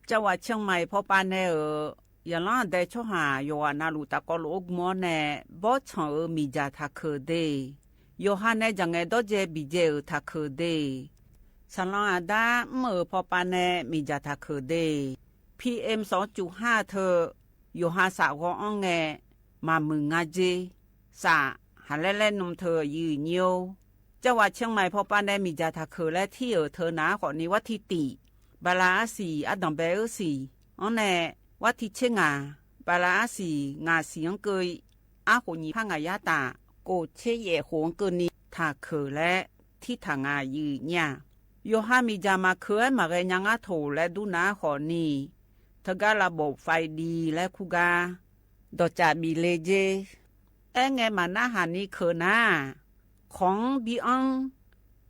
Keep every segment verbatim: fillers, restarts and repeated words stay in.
Cavwaq Ciangmaiq pawpav nae-euq zaqlanr aqdae tsawrhaq yawqghaq navluf tafkawv lof-aer gm-awr nae, bawrtsanq-euq miqdzaq taqkeuq de. Yawqha nae dzaq ngaeq dawrdzae biqdzae-euq taqkeuq de. Saqlanq aqdar mr-euq pawpav nae miqdzaq taqkeuq de. P M sawq-anr cuf har teu, yawqha saf ghawv-anr ngae, maqmuiq nga dzer. Saf, haqlaer laer nm teu aqyuif nyir-or. Cavwaq Ciangmaiq pawpav nae miqdzaq taqkeuq laer tir-euq teu naq-aer khawfni, warti tiq, bala arsiq ardanq bae-eu siq-anr nae, warti tser ngaq, bala arsiq ngaq siq-anr keuv, arkhof nyiq par ngaq yar taf, kof tser yaef khof-anr keuvni taqkeuq laer tirtaq nga aqyuif nyir-aq. Yawqha miqdzaq maqkeuq-aer maqghae nya ngar toq laer dur naq-aer khawfni, teugar lavbof faiv div laer kur gar dawqcaf bif le dzer. Aerngae maqnarhaq ni keuq nar-aq, kawq-anr bi anr,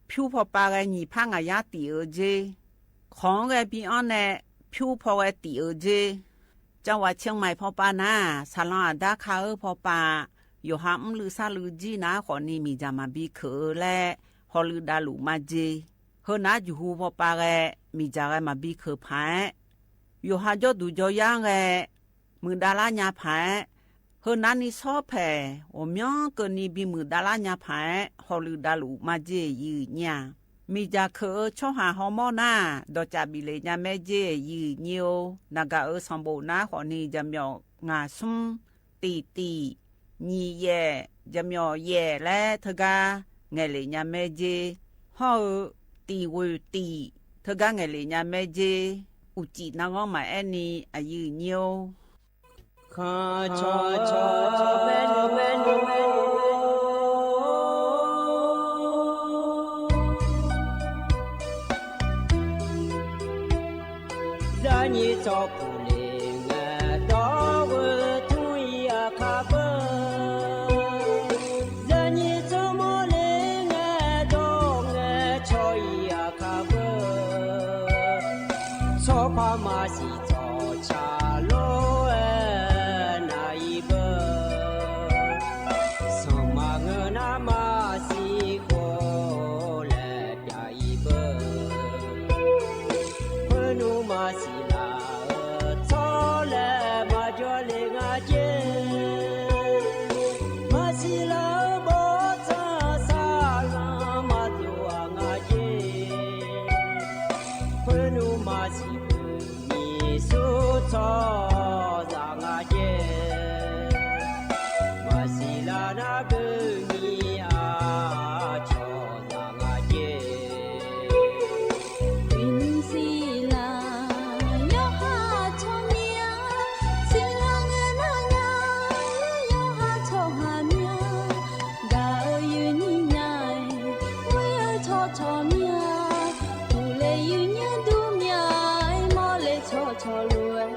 pyur pawpav ghae nyiq par ngaq yar tif-eu dzer. Kawq-anr ghae bi anr nae, pyur paw ghae tif-eu dzer. Cavwaq Ciangmaiq pawpav nar-aq, saqlanq aqdar ka-eu pawpav, yawqha mrluiv sarluiv jir naq-aer khawfni miqdzaq maqbi keuq-eu laer hawluiv davluf maqdzer. Heu nar-aq, juqhu pawpav ghae miqdzaq ghae maqbi keuq paq-aer, yawqha jawrduq jawryar-anr ghae muiqdav lar nya paq-aer, heu nar ni sawr paeq ghawqmyanr keuvni bimuiq dav lar nya paq-aer hawluiv davluf maqdzer aqyuif nyir-aq. Miqdzaq keuq-eu tsawrhaq hawmawr nar-aq, dawqcaf bif le nya mae dzer aqyuif nyir-or. Naqgaq-euq sanqbof nar khawfni jaqmyawf ngaq smr, tiq tiq, nyiq yaef, jaqmyawf yaef laer teugar ngaeq le nya mae dzer. Hawr-eu tiq ghoeq tiq teugar ngaeq le nya mae dzer. Uqcif narghanr maqaer ni aqyuif nyir-or. Khanqcawq cawq maernmr maernmr, zaqnyiq tsawrpuq le ngae dawr ghoe tmr-ir aqkar beu. Zaqnyiq tsawrmawr le ngae dawr ngae caw-ir aqkar beu. Tsawrpar maqsiq tsawqcaq lof-aer nav-ir beu. Sanqma ngeur nar maqsiq khof laer pyav-ir beu. Khoernmr maqsiq laf-euq tsawrlaeq maqjawr le nga jer. Maqsiq laf-euq bawrtsanq saqlanq maqdov-aq nga jer. Khoernmr maqsiq beu nyiq sur tsawrhaqzaq nga jer. Maqsiq laf nar beu nyiq aqcawq zaq nga jer. Uiqnymr siq laf yawqha tsawrmyanr, siqlar ngae nar nya yawqha tsawrhaq myanr. Gaq-eu yuifnyir nya-aer ghoer-eu tsawrcawq myanr. Uqle yuifnyir dur myanr-aer mawrle tsawrcawq lof-aer,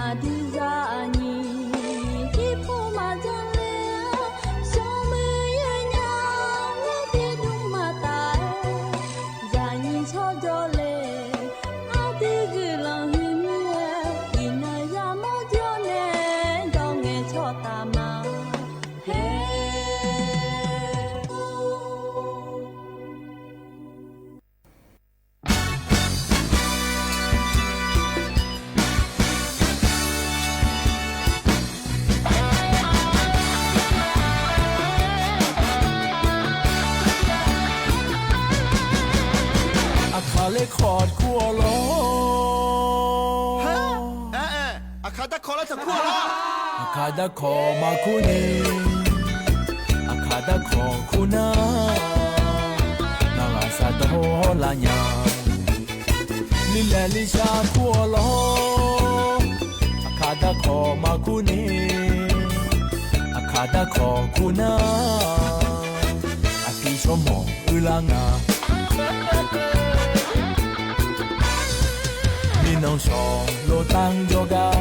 aqdui zaqnyiq irpov maqdzanr le-a, shawr muiq yaer nya-aer tiqdmr maqtaf-aer, zaqnyiq tsawrjawr le, aqdui guiqlanq huiqmir-aer, iqnan yamawr jawr nae dawr ngae tsawrtaf ma. Haer. Aqkaq ler khawq kur-awr lawr. Aqkaq darkawq lar taq kur-awr lawr. Aqkaq darkawq maqkur ni, aqkaq darkawq kur nar, ngar ghaq sar dawr hawr lar nya. Lilaeq lishar kur-awr lawr. Aqkaq darkawq maqkur ni, aqkaq darkawq kur nar, aqpiq shawrmawq uilar nga. Mirnan shawq lof tanq jawrgar,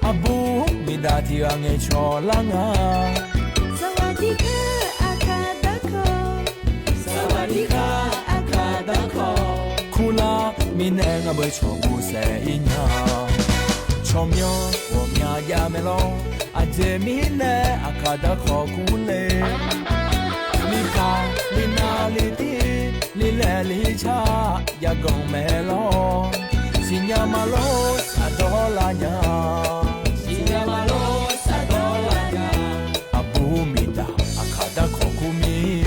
aqbur miqdav tiq ghaq ngaeqcawq lar nga. Saqlaq tiq kar aqkaq darkawq, saqlaq tiq kar aqkaq darkawq. Kurlar mirnae ngar beu cawq bov saef-ir nya. Tsawrmyanr ghawqmya jav mae lawr. Aqjeq mirnae aqkaq darkawq kur le. Lipaq linav litir, lilaeq licar jav ganq mae lawr. Siqnya ma lor, shafdawr lar nya. Siqnya ma lor, shafdawr lar nya. Aqbur miqdaq aqkaq darkawq kur mirnae,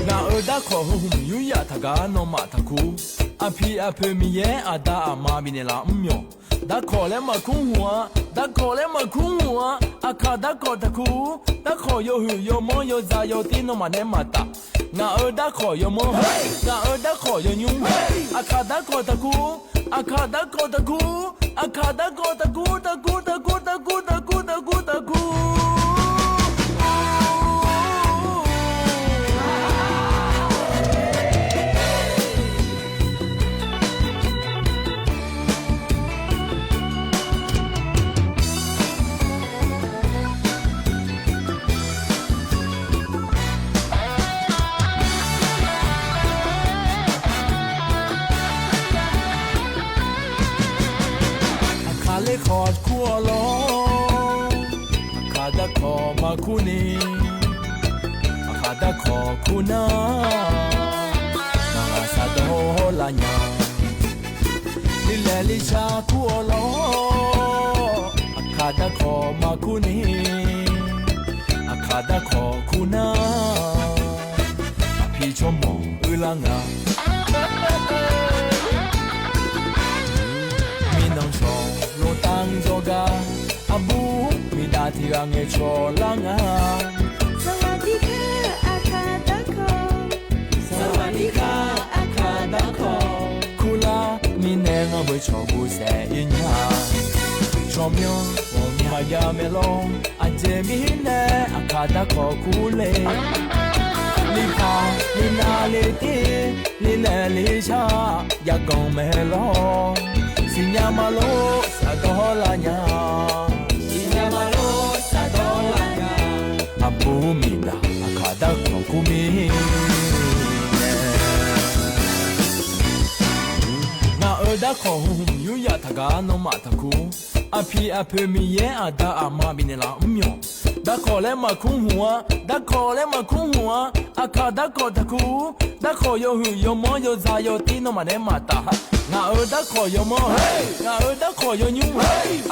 ngaq-euq darkawq heu hmq yur yaf taqgar nawmaf taqkur. Aqpiq aqpoeq Miqyaer aqda aqma bifnaeq laf mr myawq. Darkawq laer maqkur hmq-a, darkawq laer maqkur hmq-a, aqkaq darkawq taqkur. Darkawq yawhuiq yawmanr yawzaq yawtir nawmaf nae maqtaf. Ngaq-euq darkawq yawmanr, ngaq-euq darkawq yawnymr, aqkaq darkawq taqkur, aqkaq darkawq taqkur, aqkaq darkawq taqkur, taqkur, taqkur, taqkur, taqkur, taqkur, taqkur. Aqkaq lerkhawf kur-awr lawr, aqkaq darkawq maqkur ni, aqkaq darkawq kur nar, ngaq shafdawr lar nya. Lilaeq lishar kur-awr lawr, aqkaq darkawq maqkur ni, aqkaq darkawq kur nar, aqpiq tsawrmawq oe lar nga. Mirnan shawq loftanr jawrgar, aqbur miqdaq tiq ghaq ngaeqcawq lar nga. Saqlaq tirkar aqkaq darkawq, saqlaq tirkar aqkaq darkawq kurlar mirnae, ngar beucawq guvsaef ir nya. Tsawrmyanr ghawqmya jav mae lawr, aqjeq mirnae aqkaq darkawq kur le. Lipaq linav lirtir, lilaeq lishar jav ganq mae lawr. Siqnya ma lor, shafdawr lar nya. Siqnya ma lor, shafdawr lar nya. Aqbur miqdaq aqkaq darkawq kur mirnae, ngaq-euq darkawq heu hmq yur yaf taqgar nawmaf taqkur. Aqpiq aqpoeq Miqyaer aqda aqma bifnaeq laf mr myawq. Darkawq laer maqkur hmq-a, darkawq laer maqkur hmq-a, aqkaq darkawq taqkur. Darkawq yawhuiq yawmanr yawzaq yawtir nawmaf nae maqtaf. Ngaq-euq darkawq yawmanr, ngaq-euq darkawq yawnymr,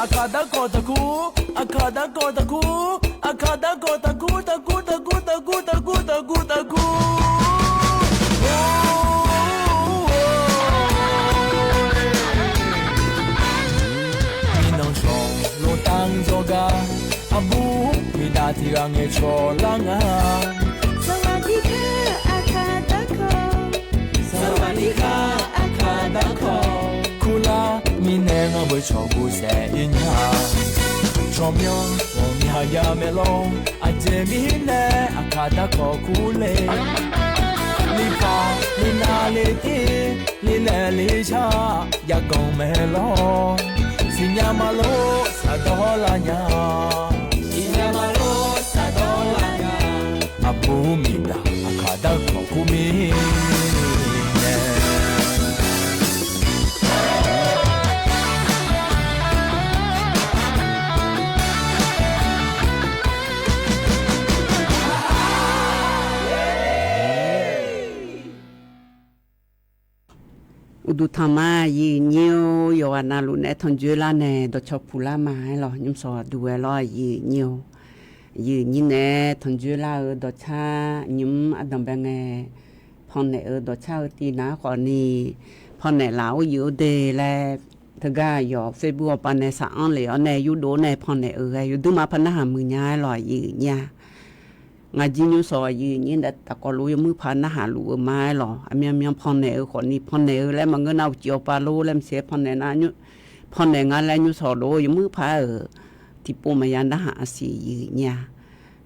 aqkaq darkawq taqkur, aqkaq darkawq taqkur, aqkaq darkawq taqkur, taqkur, taqkur, taqkur, taqkur, taqkur, taqkur. Mirnan shawq loftanr jawrgar, aqbur miqdaq tiq ghaq ngaeqcawq lar nga. Saqlaq tirkar aqkaq darkawq, saqlaq tirkar aqkaq darkawq kurlar mirnae, ngar beucawq guvsaef ir nya. Tsawrmyanr ghawqmya jav mae lawr, aqjeq mirnae aqkaq darkawq kur le. Lipaq linav lirtir, lilaeq lishar jav ganq mae lawr. Siqnya ma lor, shafdawr lar nya. Siqnya ma lor, shafdawr lar nya. Aqbur miqdaq aqkaq darkawq kur mirnae, uqduq tanq ma. Yiq nyir-or, yawqghaq navluf naeq-aer tanqjoer lar nae dawqcawq puq lar ma-aer lawq. Nymr sawq duq-aer lawr, yiq nyir-or. Yiq nyir naeq-aer tanqjoer lar-eu dawqcar nymr ardanqbae ngae, pannaeq-eu dawqcar-eu tiv nar khawfni, pannaeq laf-or yif-or de laer, teugar yawq Facebook awqpav nae saq-anr lef-awr nae yurdov-awr nae pannaeq-eu ghae yawduq ma par narhaq muiq nya-aer lawq, yiq nyir-a. Ngaq jir nymr sawq yiq nyir nae tafkawv lof yawmuir paq narhaq luf-eu ma-aer lawq. Aqmyanmyan pannaeq-eu khawfni pannaeq-eu laer maqngeur nar, uqcif awqpav lor laer maqsiq-aer pannaeq nar, pannaeq nga laer nymr sawq lof-aer yawmuir paq-aer-euq tiqpov maqya narhaq arsiq yiq nyir-a.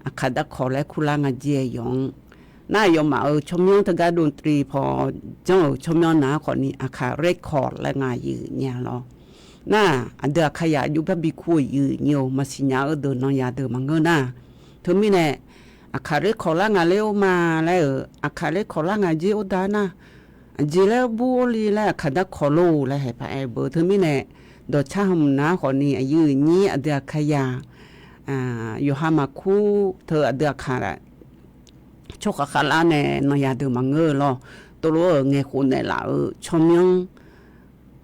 Aqkaq darkawq laer kurlar nga jir-aer yawq-anr nar, aqyawfmaf-euq tsawrmyanr teugar dovtri paw janr-euq tsawrmyanr nar khawfni aqkaq record laer nga yiq nyir-a lawr. Nar, aqdui aqkaqyaq jov gar bikur-euq yiq nyir-or, maqsiq nya-eu deuq nan yadeuq maqngeur nar, teumirnae aqkaq record lar nga ler-or ma laer-euq, aqkaq record lar nga jir-or da nar, aqjeq laer bur-or li laer aqkaq darkawq lor laer haeq paq-aer beu. Teumirnae dawqcar hmq nar khawfni aqyuif nyir aqdui aqkaqyaq yawqha maqkur teu aqdui aqkaq tsawrhaq khavlar nae nan yadeuq maqngeur-eu lawr. tov lof-euq ngaeqkhof naeqlaf-euq tsawrmyanr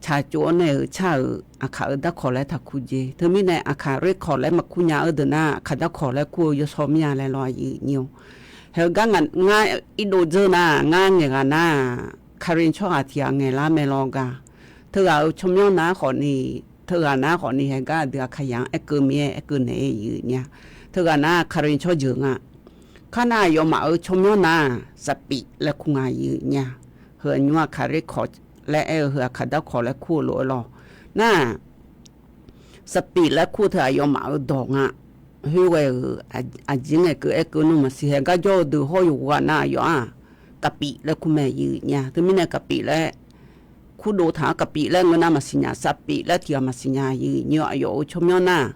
tsaqtsov-awr nae-euq car-euq aqkaq-euq darkawq laer taqkur jeq. Teumirnae aqkaq rekawq laer maqkur nya-eu deuq nar, aqkaq darkawq laer kur-eu yawsaw mir-a laer lawr aqyuif nyir-or. Haeq-eu gar ngar irdov dzeur nar, ngar ngaeq ghaq nar-aq, Karen tsawrhaq tiq ghaq ngaeqlar mae lawr gar. Teughaq-euq tsawrmyanr nar khawf ni, teughaq nar khawf ni haeq gar aqdui aqkaqyaq-anr aerkeuv mir-aer aerkeuv naeq-aer yuif nya. Teughaq nar Karen tsawrjeuq nga. Kar nar aqyawfmaf-euq tsawrmyanr nar-aq, Sapif laer kur nga yuif nya. Heu aqnymr aqkaq rekawq laer aer-eu heu aqkaq darkawq laer kur-eu lof-aer lawr. Nar-aq, Sapif laer kur-eu teu aqyawfmaf-euq dawq nga. Khoerghae-euq aqjeq ngaeqkeuv aerkeuv nmr maqsiq. Haeq gar jawr-eu deuq hawr yawqghaq nar aqyawf-aq, Kaqpif laer kur mae yuif nya. Teumirnae Kaqpif laer kurdov taq-anr Kaqpif laer ngeur nar maqsiq nya. Sapif laer tiq ghaq maqsiq nya yuif nyir-or. Aqyawf-euq tsawrmyanr nar-aq,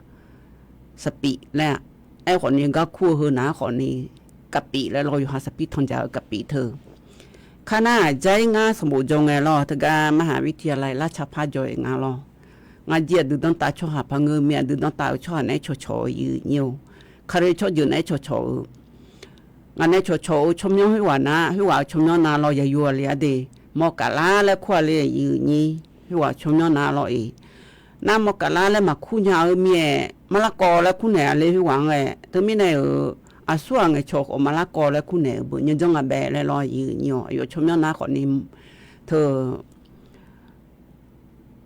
Sapif laer-aq, aerkhawf ni gar kur-eu heu nar khawf ni, Kaqpif laer lawr yawqha Sapif tanqdzaq-eu Kaqpif teu. Kar nar-aq, jar-ir ngar sanqbof jawr ngae lawr, teugar marhaq birtiq-a laer larca par jawr-ir nga lawr. Ngar jir aqdui danrtav tsawrhaq par ngeur mir, aqdui danrtav-euq tsawrhaq naeq-aer cawqcawq-eu yuif nyir-or. Karen tsawrjeuq naeq-aer cawqcawq-eu, ngaq nae cawqcawq-eu tsawrmyanr khoerghaq nar, khoerghaq-euq tsawrmyanr nar lawr yayur-a le-ar de, mawrkaf lar laer kur-a le yuif nyir, khoerghaq tsawrmyanr nar lawr-iq. Nar mawrkaf lar laer maqkur nya-eu mir-aer, marlarkawv laer kur naeq-a le khoerghaq-anr ghae. Teumirnae-euq aqsurghaq ngaeqcawq khawf marlarkawv laer kur naeq-euq beu nyajanr nga bae laer lawr yuif nyir-or. Aqyawf tsawrmyanr nar khawf ni teu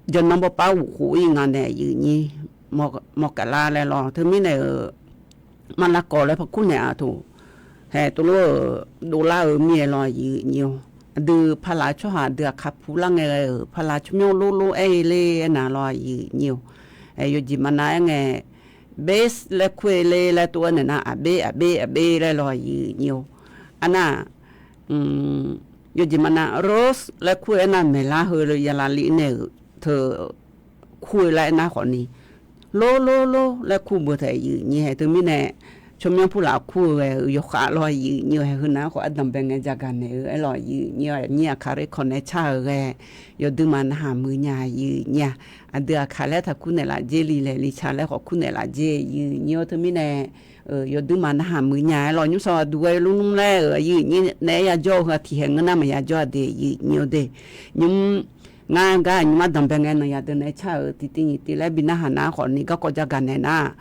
jawqnan bawrpav ghof khof-ir nga nae yuif nyir, mawrkaf lar laer lawr. Teumirnae-euq marlarkawv laer par kur naeq-a tof. Haeq tov lof-euq dovlar-eu mir-aer lawr yuif nyir-or. Aqdui paqlaq tsawrhaq aqdui aqkaq pu lar ngae ghae-euq paqlaq tsawrmyanr lor lor aer-ir le aernar lawr yuif nyir-or. Yawjeq maqnav aer ngae, Base laer kur-eu le laer tov-aer naeq nar, Aqber, Aqber, Aqber laer lawr yuif nyir-or. Arnar, yawjeq maqnav Rose laer kur-eu aernar maeqlar heu le yalaf li nae-euq teu kur-eu laer aernar khawf ni, Lor lor lor laer kur beu taef yuif nyir hae. Teumirnae tsawrmyanr pulaf kur-eu ghae-euq yawkhav lawr yuif nyir-eu hae. Heu nar khawf ardanq bae ngae jagaq naeq-eu aer lawr yuif nyir-or. Aqnyir aqkaq rekawq nae car-euq ghae yawduir ma narhaq muiq nya yuif nyir-a. Aqdui aqkaq laer taqkur naeqlaf jer li laeq li ca laer khawf kur naeqlaf jer yuif nyir-or. Teumirnae yawduir ma narhaq muiq nya aer lawr. Nymrsawq aqduq ghae lmr lmr laer-euq yuif nyir naeq-aer yajawr-eu heu tiq haeq ngeur nar maqya jawr-a de yuif nyir-or de. Nymr ngar gar aqnymr ardanq bae ngae nanqyaq deuq nae car-euq tiqtiv nyiq tiv laer bi narhaq nar khawf ni garkawv jagaq naeq nar,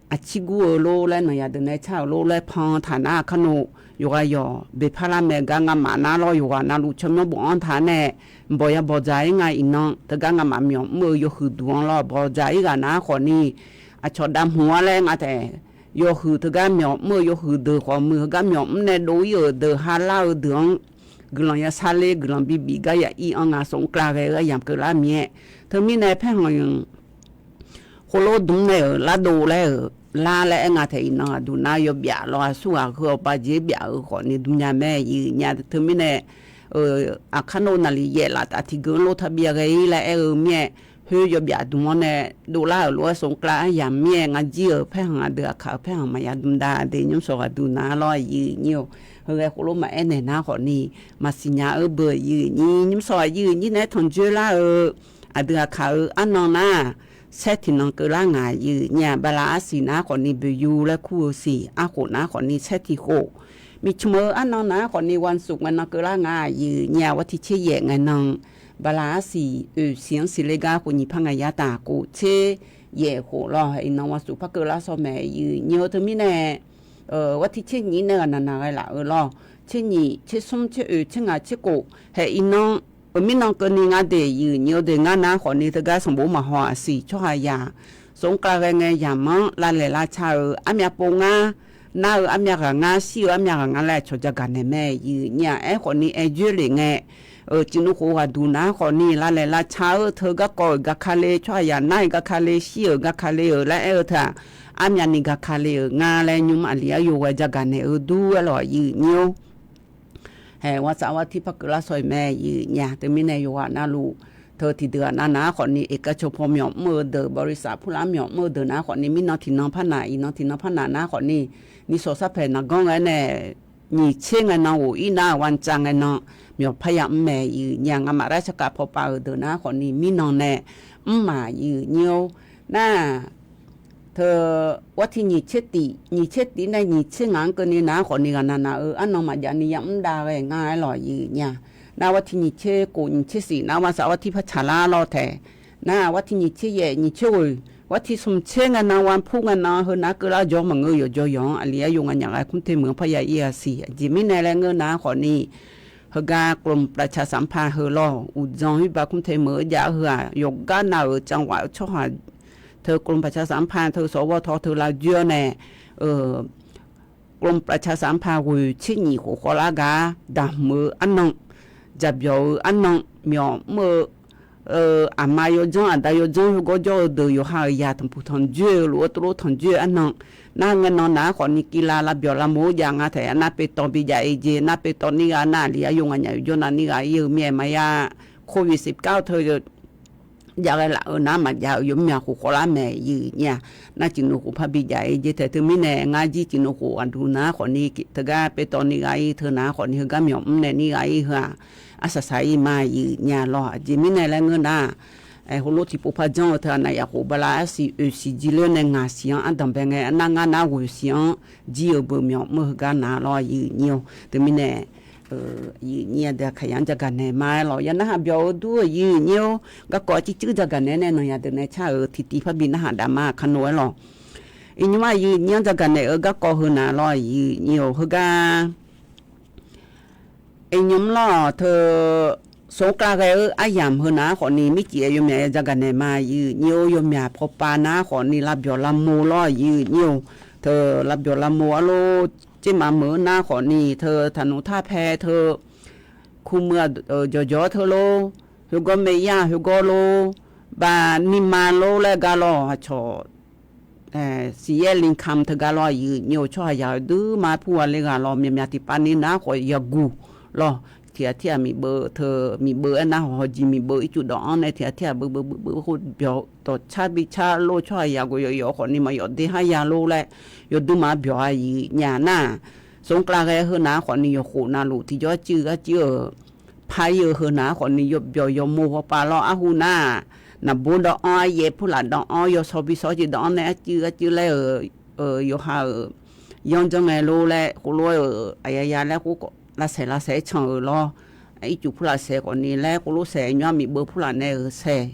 aqcir gur-eu lor laer nanqyaq deuq nae car-euq lor laer pan taq nar, kar nawr yawqghaq yawq beqpar lar mae gar ngamaf nar lawr yawqghaq navluf tsawrmyanr bofanr taq nae, bawq ya bawq dzaq-ir nga iqnan teugar ngamaf myawq mr-eu yawhuiq duq-anr lawr bawq dzaq-ir ghaq nar khawf ni, aqcawq dav hmq-ar laer nga taef. Yawhuiq teugar myawq mr-eu yawhuiq deuq khawf muiq heugar myawq mr nae dov-ir-euq deuq ha lar-eu deuq-anr guiqlanq ya sar ler guiqlanq bibif gar ya ir-anr nga smq kar ghae-eu aryamq keuvlar mir-aer. Teumirnae paerkhanq khoerlof dmr nae-euq lardov laer-euq lar laer aer nga taef iqnan aqduq nar yawbyaf lawr aqsurghaq heu-awq ba jeq byaf-euq khawf ni dmr nya mae yuif nyir-a. Teumirnae aqkar nawr naqli yaef laf taf tiqgeu-anr lor taq byav ghae-ir laer aer-eu mir-aer, khoer yawbyaf dmq-anr nae dovlar-euq lof-aer smq kar aryamq mir-aer ngar jir-euq paerkhanq aqdui aqkaq-euq paerkhanq maqya dmq da de nymrsawq ghaq duq nar lawr yuif nyir-or. Heu ghae khoerlof maqaer naeq nar khawf ni maqsiq nya-eu beu yuif nyir nymrsawq aqyuif nyir naeq-aer tanqjoer lar-eu aqdui aqkaq-euq arnan nar, saer tiqnan keuvlar ngaq yuif nyir-a. Bala arsiq nar khawf ni boeqyu laer kur-eu siq arkhof nar khawf ni saer tiq khof. Miqcmq-eu arnan nar khawf ni วันศุกร์ ngae nan keuvlar ngaq yuif nyir-a. วันที่ tser yaef ngae nan bala arsiq oeq siq-anr siqle gar khof nyiq par ngaq yar taq khof tser yaef khof lawr iqnan วันศุกร์ par keuvlar shawr mae yuif nyir-or. Teumirnae วันที่ tser nyiq nae ghaq naq naq ghae laf-eu lawr, tser nyiq tser smr tser oeq tser ngaq tser khof hae iqnan-euq mirnan keuvni ngar de yuif nyir-or de. Ngar nar khawf ni teugar sanqbof maqhaw-aq siq tsawrhaq yaq smq kar ghae ngae yamq-anr lavlaeq lavca-euq armyav pov ngar, nar-eu armyav ghaq ngar shir-eu armyav ghaq ngar laer aqcawq jagaq naeq mae yuif nyir-a. Aerkhawf ni aer joer lef ngae, ciqnmr khof ghaq duq nar khawf ni lavlaeq lavca-eu teu garkawv-euq gaq ka le tsawrhaq yaq nar-iq gaq ka le shir-euq gaq ka le-euq laer aer-eu teu-aq, armyav ni gaq ka le-euq ngar laer nymr aqli-aer yawghae jagaq naeq-eu dur-aer lawr yuif nyir-or. Hae วันเสาร์ อาทิตย์ par keuvlar shawr-iq mae yuif nyir-a. Teumirnae yawqghaq navluf teu tiqdeuq-aq nav nav-ar khawf ni เอกชน paw myawq mr-eu deuq บริษัท purlar myawq mr-eu deuq nav-ar khawf ni mirnan tiqnan par naq iqnan tiqnan par naq nav-ar khawf ni, nishawq sarpaeq naqganr ghae nae nyiq tser ngae nan ghof-ir nar-aq วันจันทร์ ngae nan myawq parya mr mae yuif nyir-a. Ngamaf rar sarkar paw pav-euq deuq nav-ar khawf ni mirnan nae mr maq yuif nyir-or. Nar-aq teu วันที่ nyiq tser tiq nyiq tser tiq nae nyiq tser ngaq-anr keuvni nav-ar khawf ni ghaqnaq naq-eu arnan maqjav ni yamr dav ghae ngar-aer lawq yuif nyir-a. Nar, war tir nyiq tser kof nyiq tser siq nar, war saf war tir par tsaqlar lawr taeq. Nar, war tir nyiq tser yaef nyiq tser ghoeq, war tir smq tser ngae nan, war pur ngae nan, heu nar keuvlar jawr maqngeur, yawqjawr yawq-anr aqli ar yo nganyaf ghae กรุงเทพ meuq-anr parya ir-a siq. Aqjeq mirnae laer ngeur nar khawfni, heugar กรมประชาสัมพันธ์ heu lawr, uqdzan khoerba กรุงเทพ meuq-eu jav-eu heu-aq, yawqgar nav-euq จังหวัด tsawrhaq teu กรมประชาสัมพันธ์ teu สวท teu lavjoer-awr nae กรมประชาสัมพันธ์ ghoeq tser nyiq khof khawvlar gar daqhmq-eu arnan, jaqbyawq-eu arnan, myawq mr-eu aqma yawdzanr aqda yawdzanr heugar jawr-eu deuq yawqha-euq yaq tanqpuq tanqjoer-eu lof-aer tov lof tanqjoer-eu arnan. Nar ngae nan naq-ar khawfni kivlav lavbyawq lavmo-anr jav nga taeq, nar ไปต่อ bi jav-ir jeq, nar ไปต่อ nir ghaq nar aqli ar yo nganyaf yawqjawr nav nir ghaq ir-eu mir-aer maqya, โควิดสิบเก้า teu jav ghae laf-eu nar maqjav-euq yawmyaq khof khawvlar mae yif nyir-aq. Nar ciqnov khof par bi jav-ir jeq taeq teumirnae ngar jir ciqnov khof aqduq nar khawfni teugar ไปต่อ nir ghaq ir teu nar khawfni heugar myawq mr nae nir ghaq ir heu-aq, arsaq saq ir ma yif nyir-a lawr. Aqjeq mirnae laer ngeur nar, heulof tiqpov par janr-eu teu aqnav yaf khof bala arsiq oeq siq jir ler nae ngaq siq-anr ardanq bae ngae, nar ngar nar ghoeq siq-anr jir-euq beu myawq mr-eu heugar nar lawr yif nyir-or. Teumirnae yif nyir-a deuq-aq kaqyar-anr jagaq naeq ma-aer lawq. Yawqnar haq byawq-eu dur-eu yif nyir-or. Garkawv arcir cuir jagaq naeq-aer nae naq yaq deuq nae car-euq tiqtiv parbi narhaq daf ma kano-aer lawq. Iqnymr-aq yif nyir-anr jagaq naeq-eu garkawv heu nar lawr yif nyir-or heugar Iqnymr lawr teu, สงกรานต์ ghae-eu aryamq heu nar khawfni mircif-aer yawmyaq ya jagaq naeq ma yif nyir-or. Yawmyaq pawpav nar khawfni lavbyawq lavmo lawr yif nyir-or. Teu lavbyawq lavmo arlor, tsermaf meuq-eu nar khawfni teu taqnmq tar pae teu, kumeuq-aq jawqjawq-awr teu lor, heugawr maeyar heugawr lor, baq nirma lor laer gar lawr aqcawq siqyaer ลิงคำ teugar lawr yif nyir-or. Tsawrhaq yaq-eu duima pur gha le ghaq lawr, myaqmyaq tiqpav ni nar khawf yaguq lawr, tiqghaq tirghaq miqbeuv teu, miqbeuv aernar hawq hawq jeq miqbeuv ircuf dawq-anr nae tiqghaq tirghaq beuv beuv beuv beuv khoer byawq dawqcar bicar lor, tsawrhaq yaq ghoe yawf yawf khawfni maqyawf de har ya lor laer yawduir ma-anr byawq-a yif nyir-a nar, สงกรานต์ ghae heu nar khawfni yawqkhof navluf tiqjawr arcuir arcuir-euq par ir-eu heu nar khawfni yawbyawq yawmo pawpav lawr arhu nar, naqbor dawv-anr aryaev purlaf dawv-anr yawshawr bi shawr jeq dawv-anr nae arcuir arcuir laer-euq yawqha-euq yanr janr ngae lor laer khoerlof-aer-euq aqyaya laer khoer lavsaeq lavsaeq-aer can-euq lawr. Ircuf purlaf saeq khawfni laer khoerlof saeq nymr-aq miqbeuv purlaf nae-euq saeq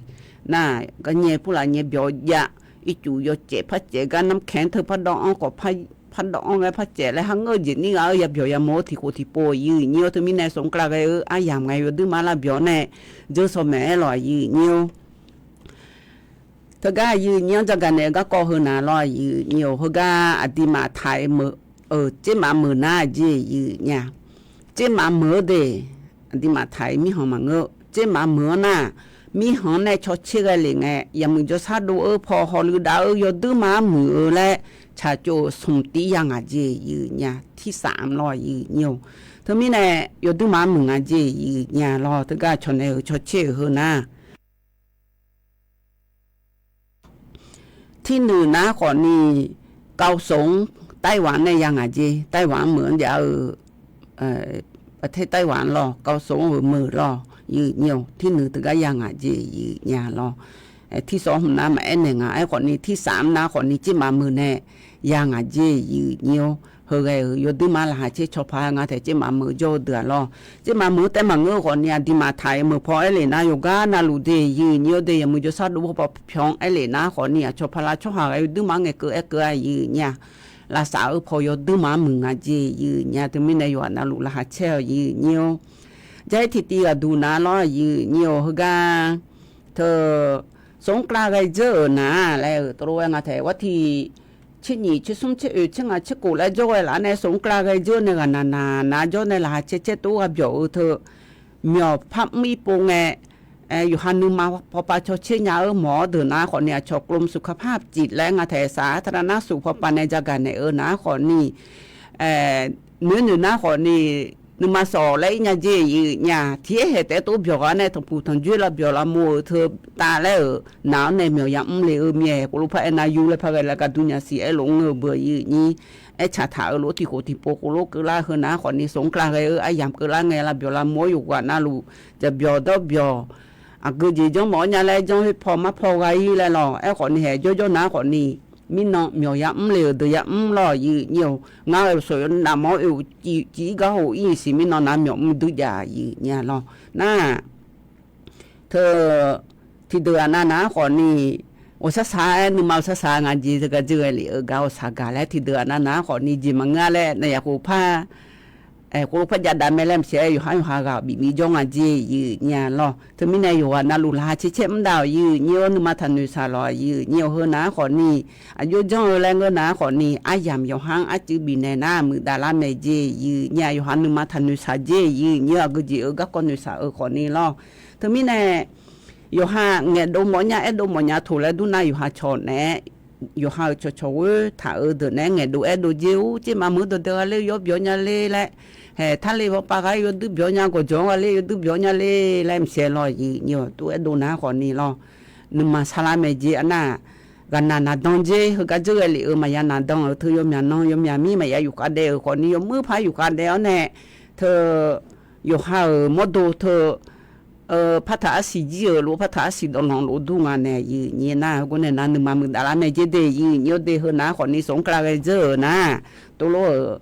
nar, garnyae purlaf nyae byawq jav, ircuf yawcaef par caef gar น้ำแข็ง teu pardawv-anr khawf pardawv-anr ghae par caef laer har ngeur-eu jeq nir ghaq-eu yabyawq yamo-eu tiqkhof tiqpov yif nyir-or. Teumirnae สงกรานต์ ghae-eu aryamq ngae yawduir ma-anr lavbyawq-awr nae dzeur shaw maeq-aer lawq yif nyir-or. Teugar yif nyir-anr jagaq naeq-eu garkawv heu nar lawr yif nyir-or. Heugar aqduimaf taq-euq meuq-euq tsermaf meuq nar-aq jeq yif nyir-a. Tsermaf meuq-eu de, aqduimaf taq-euq mirkhanq maqngeur. Tsermaf meuq-anr nar, mirkhanq-anr nae cawtser ghae lef ngae, yaqmuiq jawrshar dov-eu paw hawluiv dav-eu yawduir ma-anr muiq-eu laer tsaqtsov-euq smq tiv ya ngaq jeq yif nyir-a. Tirsav lawr yif nyir-or. Teumirnae yawduir ma-anr muiq ngaq jeq yif nyir-a lawr. Teugar cawq naeq-euq cawtser-euq heu nar Tirnuiq nar khawfni เกาสง Taiwan-anr nae ya ngaq jeq, Taiwan-anr meuq-anr jav-eu ประเทศไต้หวัน lawr, เกาสง-euq meuq lawr yif nyir-or. Tirnuiq teugar ya ngaq jeq yif nyir-a lawr. Tirsawq hmq nar maqaer naeq nga. Aerkhawfni tirsaf-anr nar khawfni tsermaf meuq nae ya ngaq jeq yif nyir-or. Heu ghae-euq yawduir ma laqkhaq caer cawpaq nga taef tsermaf meuq jawr-eu deuq-aq lawr. Tsermaf meuq-eu taef maqngeur-eu khawfni aqduimaf taq-euq meuq paw aer lef nar yawqgar navluf de yif nyir-or de, yaqmuiq jawrshar dov paw pyawq-anr aer lef nar khawfni aqcawq paqlav tsawrhaq ghae yawduir ma-anr ngaeqkeuv aerkeuv-a yif nyir-a. Lavsav-eu paw yawduir ma-anr muiq ngaq jeq yif nyir-a. Teumirnae yawqghaq navluf laqkhaq caer-awq yif nyir-or. Jar-ir tiqtiv ghaqduq nar lawr yif nyir-or heugar teu, สงกรานต์ ghae dzeur-euq nar laer-euq tov lof-aer nga taef war tiq tser nyiq tser smr tser oeq tser ngaq tser kof laer jawr ghae laf-awr nae สงกรานต์ ghae dzeur nae ghaqnaq naq nar jawr nae laqkhaq caer caer tov ghae byawq-eu teu, myawq par mr ir pov ngae, yawqha nuima pawpav cawtser nya-eu mawq-awr deuq nar khawfni aqcawq กรมสุขภาพจิต laer nga taef saq-ar taqdaq nar suf pawpav nae jagaq naeq-eu nar khawfni noeq noeq nar khawfni nuima sawq laer ir nya jeq yif nyir-a. Tiq aer haeq taef-aer tov byawq ghaq nae tanqpuq tanqjoer lavbyawq lavmo-euq teu tav laer-euq naq-anr nae myawq yamr le-eu mir-aer khof lof par aer nar yur laer par ghae laer gar dur nya siq aer lof ngeur-eu beu yif nyir. Aertaq taq-euq lof tiq khof tiq pov khof lof keuvlar heu nar khawfni สงกรานต์ ghae-eu aryamq keuvlar ngae lavbyawq lavmo-awr yawqghaq navluf jaqbyawq dawrbyawq aqgeu jeq janr mawf-awr nya laer janr khoer paw mar paw gha ir laer lawq. Aerkhawfni haeq jawrjawr nar khawfni mirnan myawq yamr le-euq deuq yamr lawr, yif nyir-awq. Ngar-euq sawq yaw navmawr oe-euq civ gar hof ir-iq siq mirnan nav myawq mr duijav, yif nyir-a lawr. Nar, teu, tiqdeuq aqnav naq-anr khawfni, ghawqshar shaq-aer nuima ghawqshar shaq nga jeq, teugar dzeur ghae lef-eu gar ghawqshaq gaq laer tiqdeuq aqnav naq-anr khawfni jeq maqngeur-a laer naef yaqkhof par khoerlof par jav dav mae laer maqsiq-aer yawqhar yawqha ghaq bif mir jawr nga jeq, yif nyir-a lawr. Teumirnae yawqghaq navluf laqkhaq caer caer mr dav-awq, yif nyir-awr nuima taqnoeq shaq lawq, yif nyir-awq. Heu naq-anr khawfni aqjox janr-eu laer ngeur naq-anr khawfni aryamq yawqha-anr arcuiv bifnaeq nar muiqdav lar mae jeq, yif nyir-a. Yawqha nuima taqnoeq shaq jeq, yif nyir-awq. Aqgeu jeq-eu garkawv noeq shaq-eu khawfni lawr. Teumirnae yawqha ngaeqdov mawfnya aerdov mawfnya toq laer dur nar yawqha cawq naeq-aer yawqha-euq cawqcawq ghoer taq-eu deuq naeq-aer ngaeqdov aerdov jeq-or, tser maqmuiq dawqdae gha ler yawr byawq nya ler laer, haeq tarle bawpav gha-aer yawduir byawq nya, gawqjawq-anr gha ler yawduir byawq nya ler laer maqsiq-aer lawr, yif nyir-awq. Tov aerdov nar khawfni lawr, nuima sarlar mae jeq aqnav, ghaqnaq naqdan jeq heugar dzeur ghae lef-euq maqya naqdan-euq teu yawmyaq nan yawmyaq mir maqya yufkhav daef-euq khawfni yawmuiq par yufkhav daef-awr nae, teu, yawqha-euq mawrdo teu partaq arsiq jir-euq lof partaq arsiq dawqlanq lof dur nga nae, yif nyir nar. Heugar nae nar nuima muiqdav lar mae jeq de, yif nyir-awr de. Heu nar khawfni sanqkla ghae dzeur-euq nar, tovlof-euq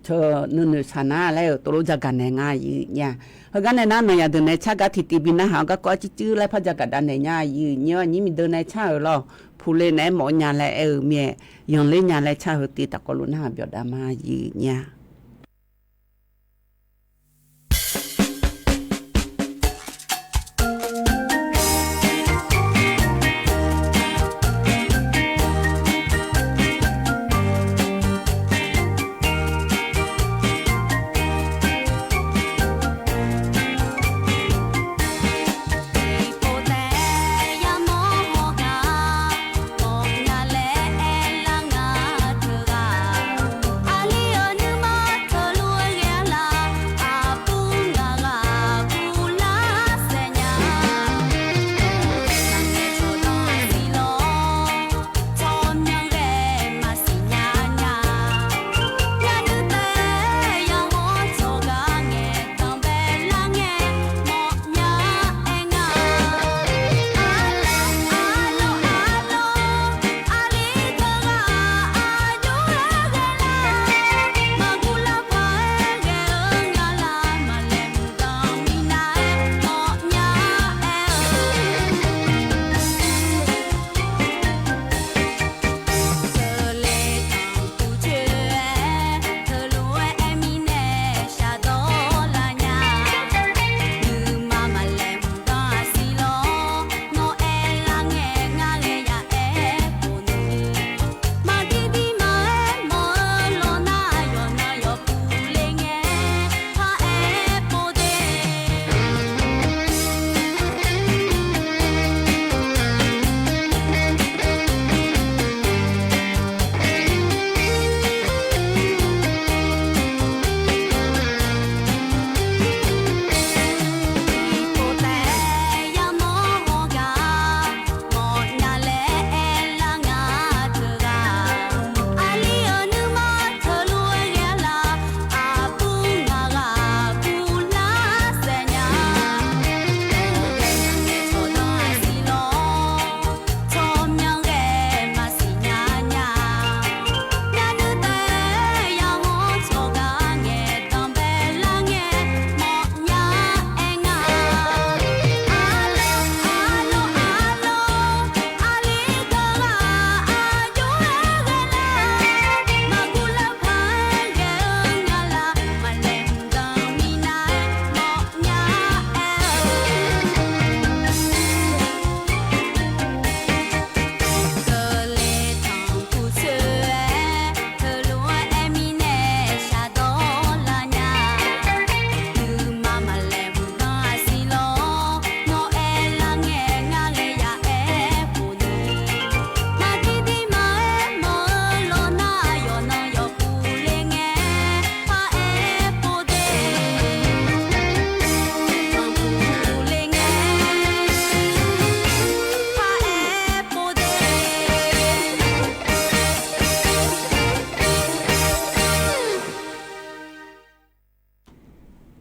teu nuinoeq shaq nar laer-euq tovlof jagaq naeq nga, yif nyir-a. Heugar nae nar nanqyaq deuq nae car gar tiqtiv bi narhaq-awr garkawv arcuiv cuiv laer par jagaq dav naeq nya, yif nyir-awr. Aqnyir miqdeuv nae car-euq lawr, puqle naeq-aer mawfnya laer aer-eu mir-aer, yanqler nya laer car heu tiv tafkawv luf narhaq byawq dav ma, yif nyir-a.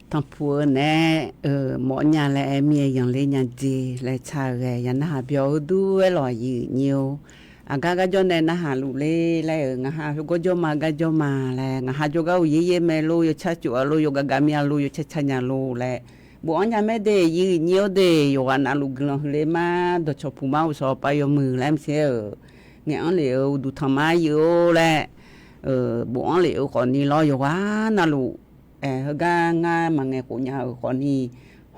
Tanqpuq-eu naeq-aer, mawfnya laer aer mir-aer yanqler nya jeq laer car-eu ghae ya narhaq byawq-eu dur-aer lawq, yif nyir-or. Aqgar garjawr nae narhaq luf ler laer-euq, ngaqha heugawr jawr ma garjawr ma laer, ngaqha jawrgar uqyaer yaer mae lor, yawtsar cof-a lor, yawgav gav mir-a lor, yawtsar tsar nya lor laer, bofanr nya mae de, yir nyir-awr de, yawqghaq navluf guiqlanq huiqle ma, dawqcawq puq ma, uqshawq pav yawmuiq laer maqtser-euq, ngaeq-anr lef-euq uqduq tanq ma yir-or laer, bofanr lef-euq khawfni lawr, yawqghaq navluf, heugar ngar maqngaeq khof nya-euq khawfni,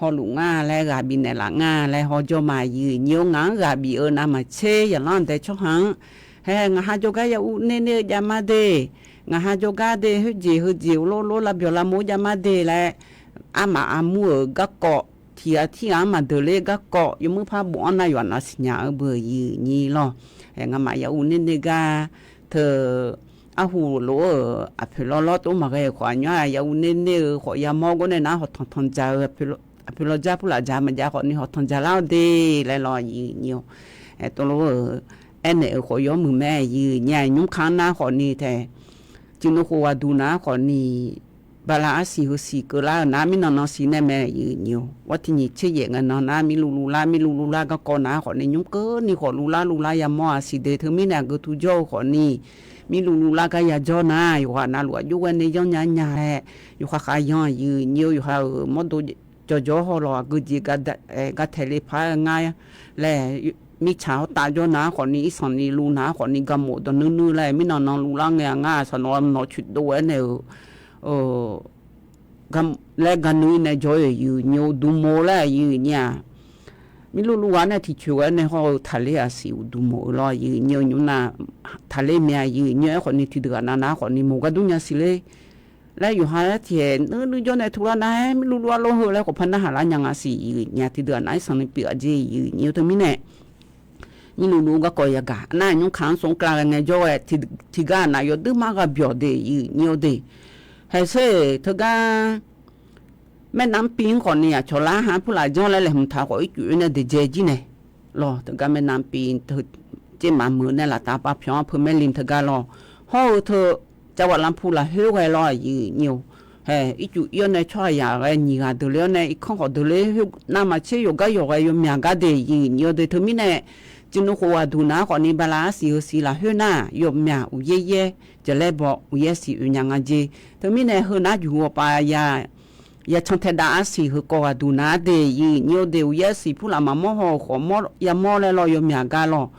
hawluf nga laer ghaq bifnaeq laf nga laer hawjawr ma, yir nyir-awr ngaq-anr ghaq bif-eu navmaqtser, zaqlanr dae tsawrhaq-anr, hae, ngaqha jawrgar ya urner ner-eu jav ma de, ngaqha jawrgar de, khoerjeq heujeq lor lor lavbyawq lavmov-aer jav ma de laer, armaf armur-euq garkawv, tiq ghaq tirghaq-anr maqdeuq ler garkawv, yawmuir par bofanr nar yawqha nav siqnya-eu beu yir nyir lawr. Ngamaf ya urner ner gar teu, arhu lof-euq aqpoeq lawr lawr tov maqghae-euq khawf, aqnymr-aq ya urner ner-eu khawf yamawr gawr nae nar hawqtanq tanq dzaq-eu, aqpoeq lawr jar purlaf dzaq maqdzaq khawfni hawqtanq dzaq lar-awr de laer lawr yir nyir-awr, tov lof-euq aernaeq-euq khawf yawmuiq mae, yir nyir-aq nymr ka-anr nar khawfni tae, tiqnov khof ghaqduq nar khawfni, bala arsiq heusiq keuvlar-eu nar mirnan nan siq nae mae, yir nyir-awr, war tiq nyiq tser yaef ngae nan nar mirluvluv lar mirluvluv lar garkawv nar khawfni nymr keuvni khawf luvlar luvlar yamawr-aq siq de, teumirnae aqgeu tu jawr-eu khawfni, mirluvluv lar gar yajawr nar, yawqghaq navluf aqjox ghae nae yanr nya nya laer, yawqha khav yan yir nyir-awr, yawqha-euq mawrdo jawqjawr haw lawq aqgeu jeq gar taeq le par-aer ngar laer, mirtsaq hawr tav jawr nar khawfni irsanq ni luv nar khawfni garmof dawq nuir nuir laer mirnan nan luvlar ngae-a ngar saqnawq nawq coeqdov-aer nae-euq laer garnuir nae jawr-eu yir nyir-awr, duqmof laer yir nyir-aq, mirluvluv ghaq nae tiqcoeq ghae nae hawr-eu taqler-aq siq uqduq mof-eu lawr yir nyir-awr, nymr nar taqler mae-a yir nyir-awr, aerkhawfni tiqdeuq ghaq nav nar khawfni moq gar dur nya siq ler laer yawqha-aer tiqhaeq nuir nuir jawr nae tuvlar nar-aer mirluvluv arlawr heu laer khawf par narhaq lar nya nga siq yir nyir-aq, tiqdeuq ghaq nav irsanq ni pyeuf-aq jeq yir nyir-awr, teumirnae mirluvluv garkawv yagaq nar nymr ka-anr smr kla ghae ngae jawr ghae, tiqgar aqnav yawduir mar gha byawq de yir nyir-awr de, haeq ser-eq teugar แม่น้ำปิง khawfni aqcawq lar ha purlaf janr laer laeqhmq taq khawf ircuf oer nae deqdzae jir nae lawr, teugar แม่น้ำปิง teu, tsermaf meuq nae laftav pav pyawq-anr peu maerlim teugar lawr, hawr-eu teu, cavghaq lanpu lafkhoer ghae lawr yir nyir-awr, haeq ircuf ir-awr nae tsawrhaqzaq ghae nyiq ghaq deuq le-awr nae irkanr khawf deuq le khoer navmaqtser yawqgar yawqghae yawmyaq gar de yir nyir-awr de, teumirnae tiqnov khof ghaqduq nar khawfni bala arsiq heusiq lafkhoer nar yawmyaq uqyaer yaer, jaqlaer baw uqyaer siq oeq nya nga jeq, teumirnae heu nar juq-awr pav ya yacan taedav arsiq heukawv ghaqduq nar de yir nyir-awr de, uqyaer siq purlaf maqmawr haw-euq khawf mawr yamawr laer lawr yawmyaq gar lawr,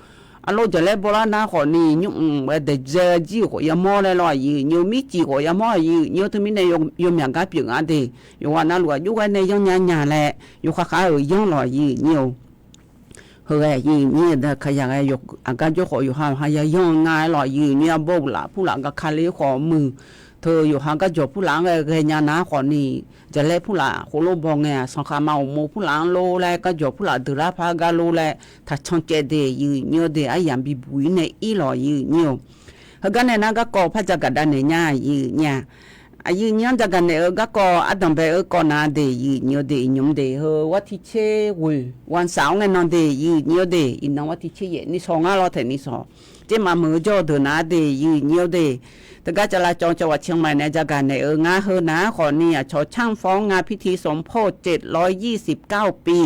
arlawr jaqlaer bawlar nar khawfni nymr mq ghae daeqdzae jir-euq khawf yamawr laer lawr yir nyir-awr, mircif khawf yamawr yir nyir-awr, teumirnae yawmyaq gar pyeuf nga de, yawqghaq navluf aqjox ghae nae yanr nya nya laer yawqha khav-euq yanr lawr yir nyir-awr, heughae yir nyir-awr de kaq yaq ghae aqgar jawr khawf yawqha yawqha ya yanr-eu nga-aer lawr yir nyir-awr, arbawr uqlaf purlaf gaq ka le khawf muiq teu yawqha garjawq purlaf-anr ghae ghae nya nar khawfni, jaqlaer purlaf khoerlof baw ngae-aq sanqkhav ma uqmov purlaf-anr lor laer garjawq purlaf deuqlar par gar lor laer taqcan caev de yir nyir-awr de, aryamq bibuq-ir nae ir lawr yir nyir-awr, heugar nae nar garkawv par jagaq dav naeq nya yir nyir-aq, aqyuif nyir-anr jagaq naeq-eu garkawv ardanqbae-eu kawv nar de yir nyir-awr de, iqnymr de heu war tiq tser ghoeq วันเสาร์-awr ngae nan de yir nyir-awr de, iqnan war tiq tser yaef ni shawq ngar lawr taeq ni shawq, tsermaf meuq-eu jawr-eu deuq nar de yir nyir-awr de, teugar cavlav cawv cawv ghaq เชียงใหม่ nae jagaq naeq-eu ngar heu nar khawfni aqcawq canr faw-anr nga พิธีสมโภช เจ็ดร้อยยี่สิบเก้าปี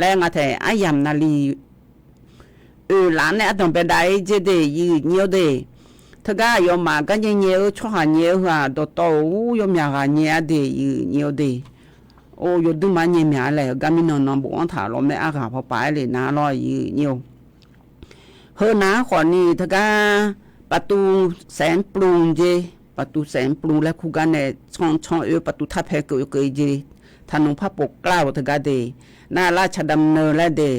laer nga taeq aryamq navlif oeq laf nae ardanqbae dav-ir jer de yir nyir-awr de, teugar aqyawfmaf gar nyae nyae-eu tsawrhaq nyae-eu heu-aq, dawqtawv-euq ur yawmyaq ghaq nyae-a de yir nyir-awr de, or yawduir mar nyae myaq-a laer gar mirnan nan bofanr taq lawr mae, arghaq pawpav-aer le nar lawr yir nyir-awr, heu nar khawfni teugar ประตูแสนปรุง jer, ประตูแสนปรุง laer kur gar nae can can oe ประตูท่าแพ keuv keuv jer, taqnmq par pov klar-euq teugar de, nar ราชดำเนิน laer de,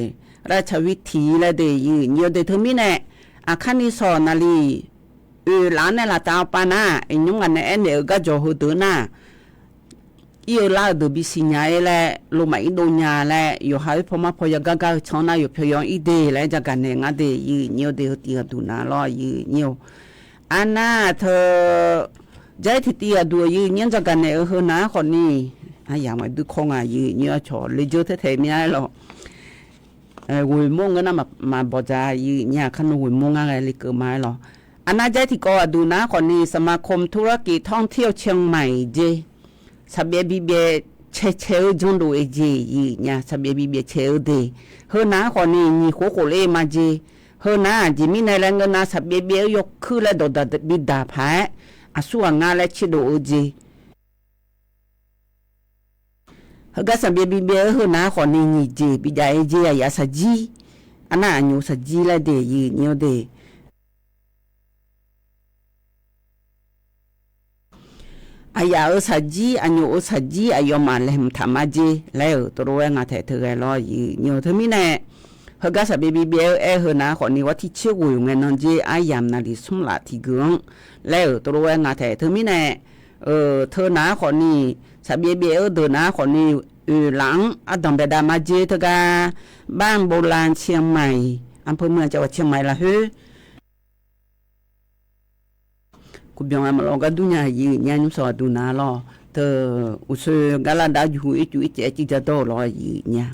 ราชวิถี laer de yir nyir-awr de, teumirnae aqkar ni shawq navlif oeq laf-anr nae laftav-awr pav nar, iqnymr ngaq nae aernaeq-euq garjawq heudeuq nar, ir-eu lar-eu deuq bisiq nya-ir laer, lomaf irdov nya laer, yawqha oer paw mar paw yagar gar-eu can nar yawqpaw yaw-anr ir de laer jagaq naeq ngar de yir nyir-awr de, heu tiv ghaqduq nar lawr yir nyir-awr, arnar teu, jair tiqtiv ghaqduq yir nyir-anr jagaq naeq-eu heu nar khawfni, aryamq maqdui kawr nga yir nyir-awr cawq le dzeur taertae mya-aer lawr, ghoeq mawr ngeur nar maqbawq dzaq yir nyir-aq, kar nmr ghoeq mawr ngar ghae lekeuv ma-aer lawr, arnar jair tiqkawv ghaqduq nar khawfni สมาคมธุรกิจท่องเที่ยวเชียงใหม่ jer, saqbyaev bibyaev cae cae-eu janrdov-aer jeq yir nyir-aq, saqbyaev bibyaev cae-eu de, heu nar khawfni nyiq khof khof ler ma jer, Heu nar-aq, aqjeq mirnae laer ngeur nar, saqbyaev byaev-eu yawkuir laer dawqdaq bidaq paq-aer, aqsur ghaq ngar laer tserdov-eu jeq. Heugar saqbyaev bibyaev-eu heu nar khawfni nyiq jeq bijav-aer jeq, aqyaf saqjir, arnar aqnyoq saqjir laer de, yiq nyiq-eu de. Aqyaf-euq saqjir, aqnyoq-euq saqjir, aqyawfmaf laeqhmq taq ma jer laer-euq tov lof-aer nga taeq teu ghae lawr, yiq nyiq-eu. Teumirnae, heugar saqbyaev bibyaev-eu aer heu nar khawfni, ghawr tiq tser ghoeq ngae nan jer aryamq naqliq smr laf tiq geuq-anr laer-euq tov lof-aer nga taeq. Teumirnae, teu nar khawfni, saqbyaev byaev-eu deuq nar khawfni, oeq laf-anr ardanq baedav ma jer teugar, บ้านโบราณเชียงใหม่ อำเภอเมือง จังหวัดเชียงใหม่ lafkhoer เกาะเสม็ด maqlawr gar durnya, yiq nyiq-a, nymr sawq aqduq nar lawr. Teu, uqsoe gar lar dav juq ircuf ircaev-aer civ ja dawr-euq lawr, yiq nyiq-a.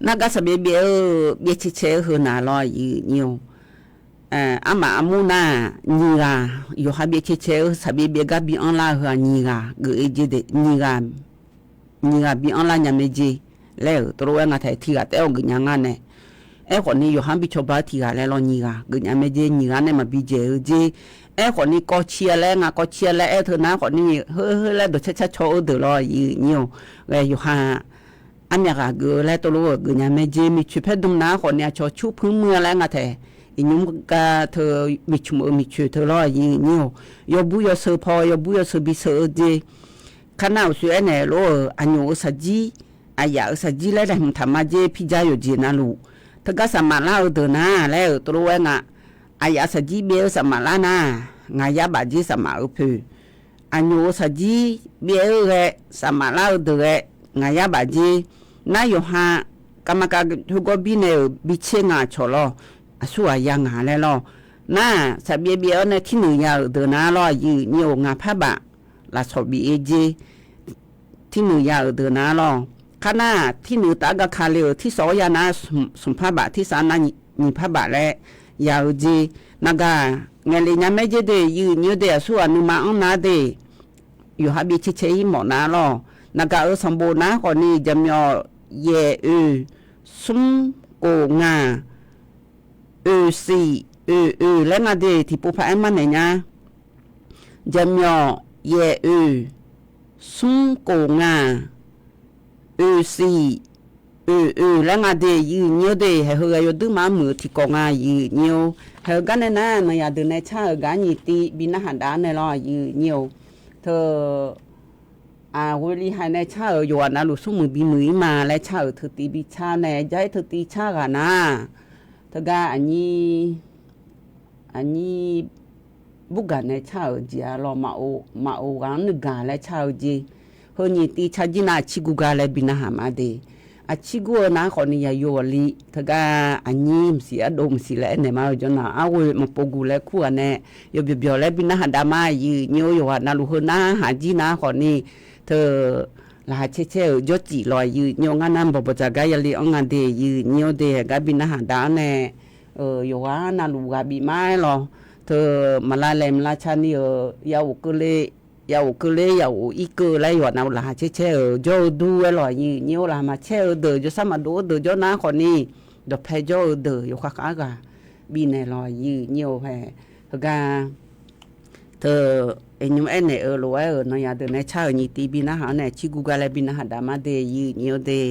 Nargar saqbyaev byaev-eu byaev cae cae-eu heu nar lawr, yiq nyiq-eu. Armaf armur nar-aq, nyiq ghaq yawqha byaev cae cae-eu saqbyaev byaev gar bi anrlar-eu heu-aq, nyiq ghaq geuf-aer jer de, nyiq ghaq nyiq ghaq bi anrlar nya mae jer laer-euq tov lof-aer nga taeq. Tiq ghaq taef-aer-awq geufnya ngar nae, aerkhawfni yawqha-anr bi cawba-eu tiq ghaq laer lawr, nyiq ghaq geufnya mae jer, nyiq ghaq nae maqbi dzaeq-eu jer. Aerkhawfni kawv civ-a laer nga, kawv civ-a laer aer teu nar khawfni, heu heu laer dawqcar car caw-eu deuq lawr, yiq nyiq-eu. Ghae yawqha armyav ghaq geuf-eu laer tov lof-aer geufnya mae jer. Miqcoeq paer dm nar khawfni aqcawq cur puir muir-a laer nga taeq. Iqnymr gar teu, miqcoeq-eu miqcoeq teu lawr, yiq nyiq-eu. Yawbur yawseu paw, yawbur yawseu bi seu-eu jer. Kar nar uqsoe aernaeq lof-euq, aqnyoq-euq saqjir, aqyaf-euq saqjir laer laeqhmq taq ma jer, pirjar yawqjeq navluf. Teugar safmaf lar-eu deuq nar laer-euq tov lof-aer nga. Aqyaf saqjir byaev-eu safmaf lar nar, ngaq yar baf jer safmaf-eu poeq. Aqnyoq-euq saqjir byaev-eu ghae, safmaf lar-eu deuq ghae, ngaq yar baf jer. Nar yawqha kavma kav khoergawr birnae-euq bi tser nga aqcawq lawr, aqsur ghaq ya ngaq laer lawr. Nar-aq, saqbyaev byaev-awr nae tirnuiq ya-euq deuq nar lawr, yiq nyiq-eu, ngaq par baf lafsawq bif-aer jer. Tirnuiq ya-euq deuq nar lawr. Kar nar-aq, tirnuiq taf-aer gaka le-euq tirsawq-awr ya nar, smq par baf, tirsaq nar nyiq par baf laer ya-eu jer. Naqgaq ngaeqle nya mae jer de, yiq nyiq-eu de, aqsur ghaq nuima anr nar de. Yawqha byaev cae cae-ir mawf nar lawr. Naqgaq-euq sanqbof nar khawfni, jaqmyawf yaeq oeq smr kof ngaq oeq siq oeq oeq laer nga de, tiqpov paq-aer marnaeq nya. Jaqmyawf yaeq oeq smr kof ngaq oeq siq oeq oeq laer nga de, yiq nyiq-eu de. Haeq heu ghae yawduir maqmuiq-eu tiqkawv nga, yiq nyiq-eu. Haeq-eu gar nae nar, nanqyaq deuq nae car-euq gar nyiq tiv bi narhaq dav-ar nae lawr, yiq nyiq-eu. Teu, aqghoe li haiq nae car-euq yawqghaq navluf smrmuiq bimuiq-ir ma laer car-euq teutiv bi car nae, jar-ir teutiv car ghaq nar, teugar aqnyir aqnyir burgaq nae car-euq jeq-a lawr, maqof ghaq-anr nuigaq laer car-eu jeq. Heu nyiq tiv car jir nar, aqcir gur gar laer bi narhaq ma de. Aqcir gur-eu nar khawfni yaqyo ghawqli teugar aqnyir maqsiq ardov maqsiq laer aernaeq ma-eu jawr nar, arghoe maqpov guq laer kur ghaq nae yawbyawq byawq laer bi narhaq dav ma, yiq nyiq-eu. Yawqghaq navluf heu narhaq jir nar khawfni, teu, laqkhaq caer caer-euq jawrcif lawr, yiq nyiq-eu. Ngar nar bawq bawq dzaq gar yali anr nga de, yiq nyiq-eu de. Haeq gar bi narhaq dav-ar nae, yawqghaq navluf ghaq bif ma-aer lawr. Teu, maqlav laeq maqlav ca ni-euq, yaghof keuvle, yaghof keuvle, yaghof irkeuv laer yawqghaq navluf laqkhaq caer caer-euq jawr-eu dur-aer lawr, yiq nyiq-eu. Laqkhaq maqcaer-eu deuq, jawrshar maqdov-eu deuq jawr nar khawfni, dawqpae jawr-eu deuq yawkhav khav ghaq bifnaeq lawr, yiq nyiq-eu. Haeq, heugar teu, iqnymr aernaeq-eu lof-aer-euq nanqyaq deuq nae car-euq nyiq tiv bi narhaq-anr nae, aqcir gur gar laer bi narhaq dav ma de, yiq nyiq-eu de.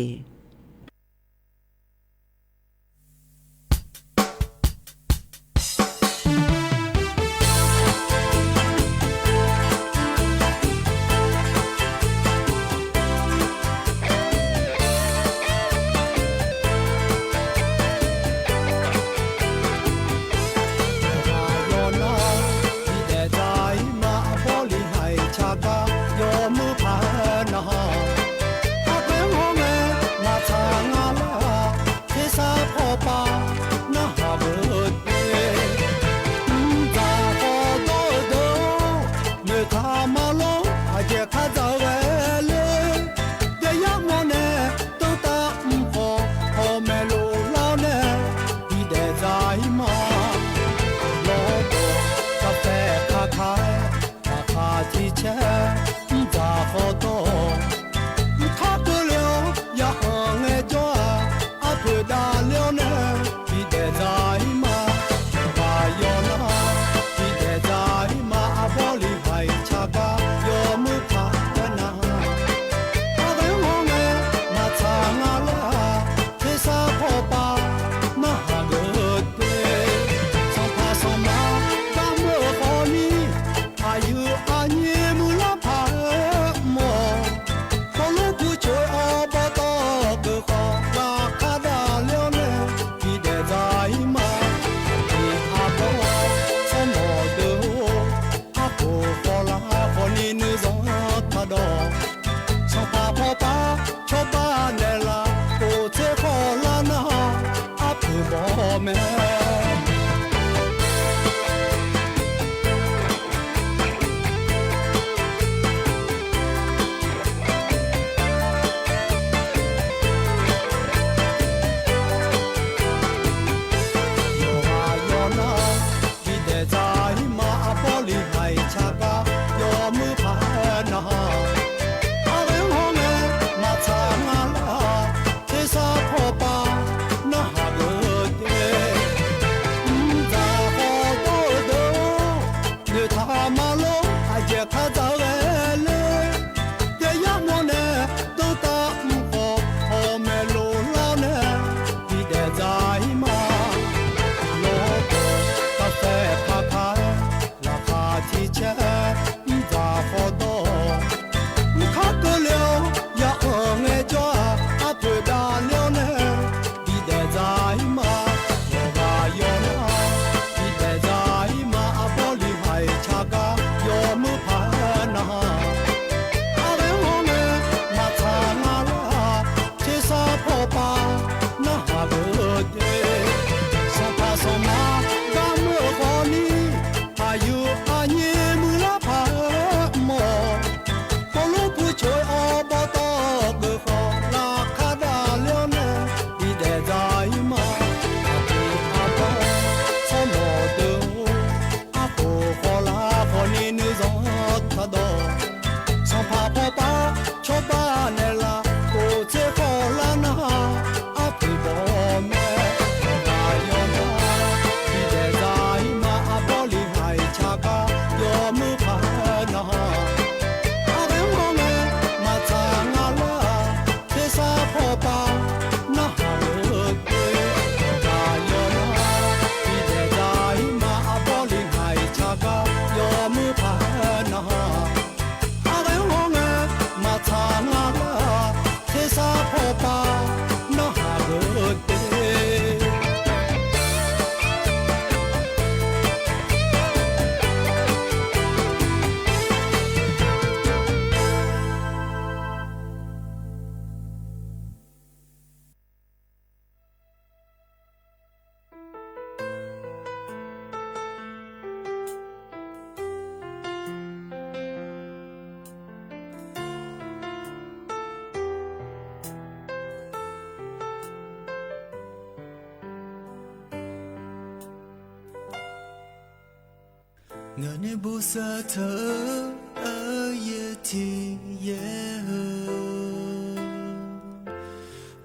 Ngaq nae bosav taq-eu aqyuif tiq yaer heu,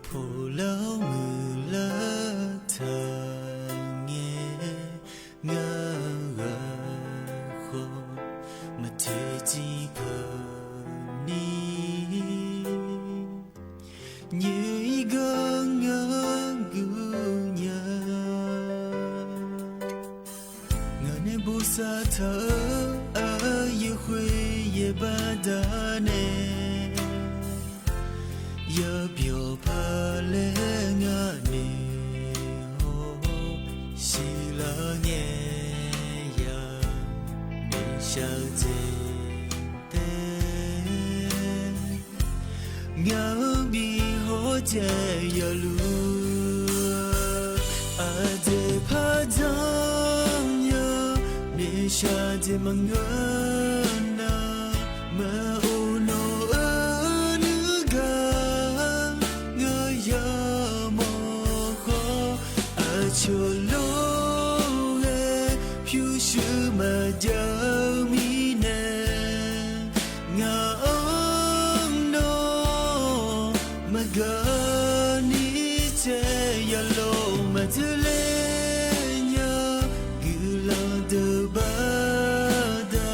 poqlar-awr muiqlar taq ngae, ngar ghaq khawf maqteq jir peuq ni. Nyiq-ir gar ngar guv nya. Ngaq nae bosav taq-eu aqyuif khoer yaer baqdanae, yabyawq paq laer ngar noeq-awr siqlar ngae, ya noeqshaq-eu jeq taef. Ngaq-anr bi hawr jaev yaluf-eu, aqjeq par janr ya noeqshaq jeq maqngeur nar, maqoq nawq-eu nuigaq ngeur yamawr khawf, aqcawq lof-aer pyurshuir maqjav-eu mirnae, ngaq-anr nawr maqgaq ni caev yalof maqdzeurler nya, guiqlanq deuq baqda.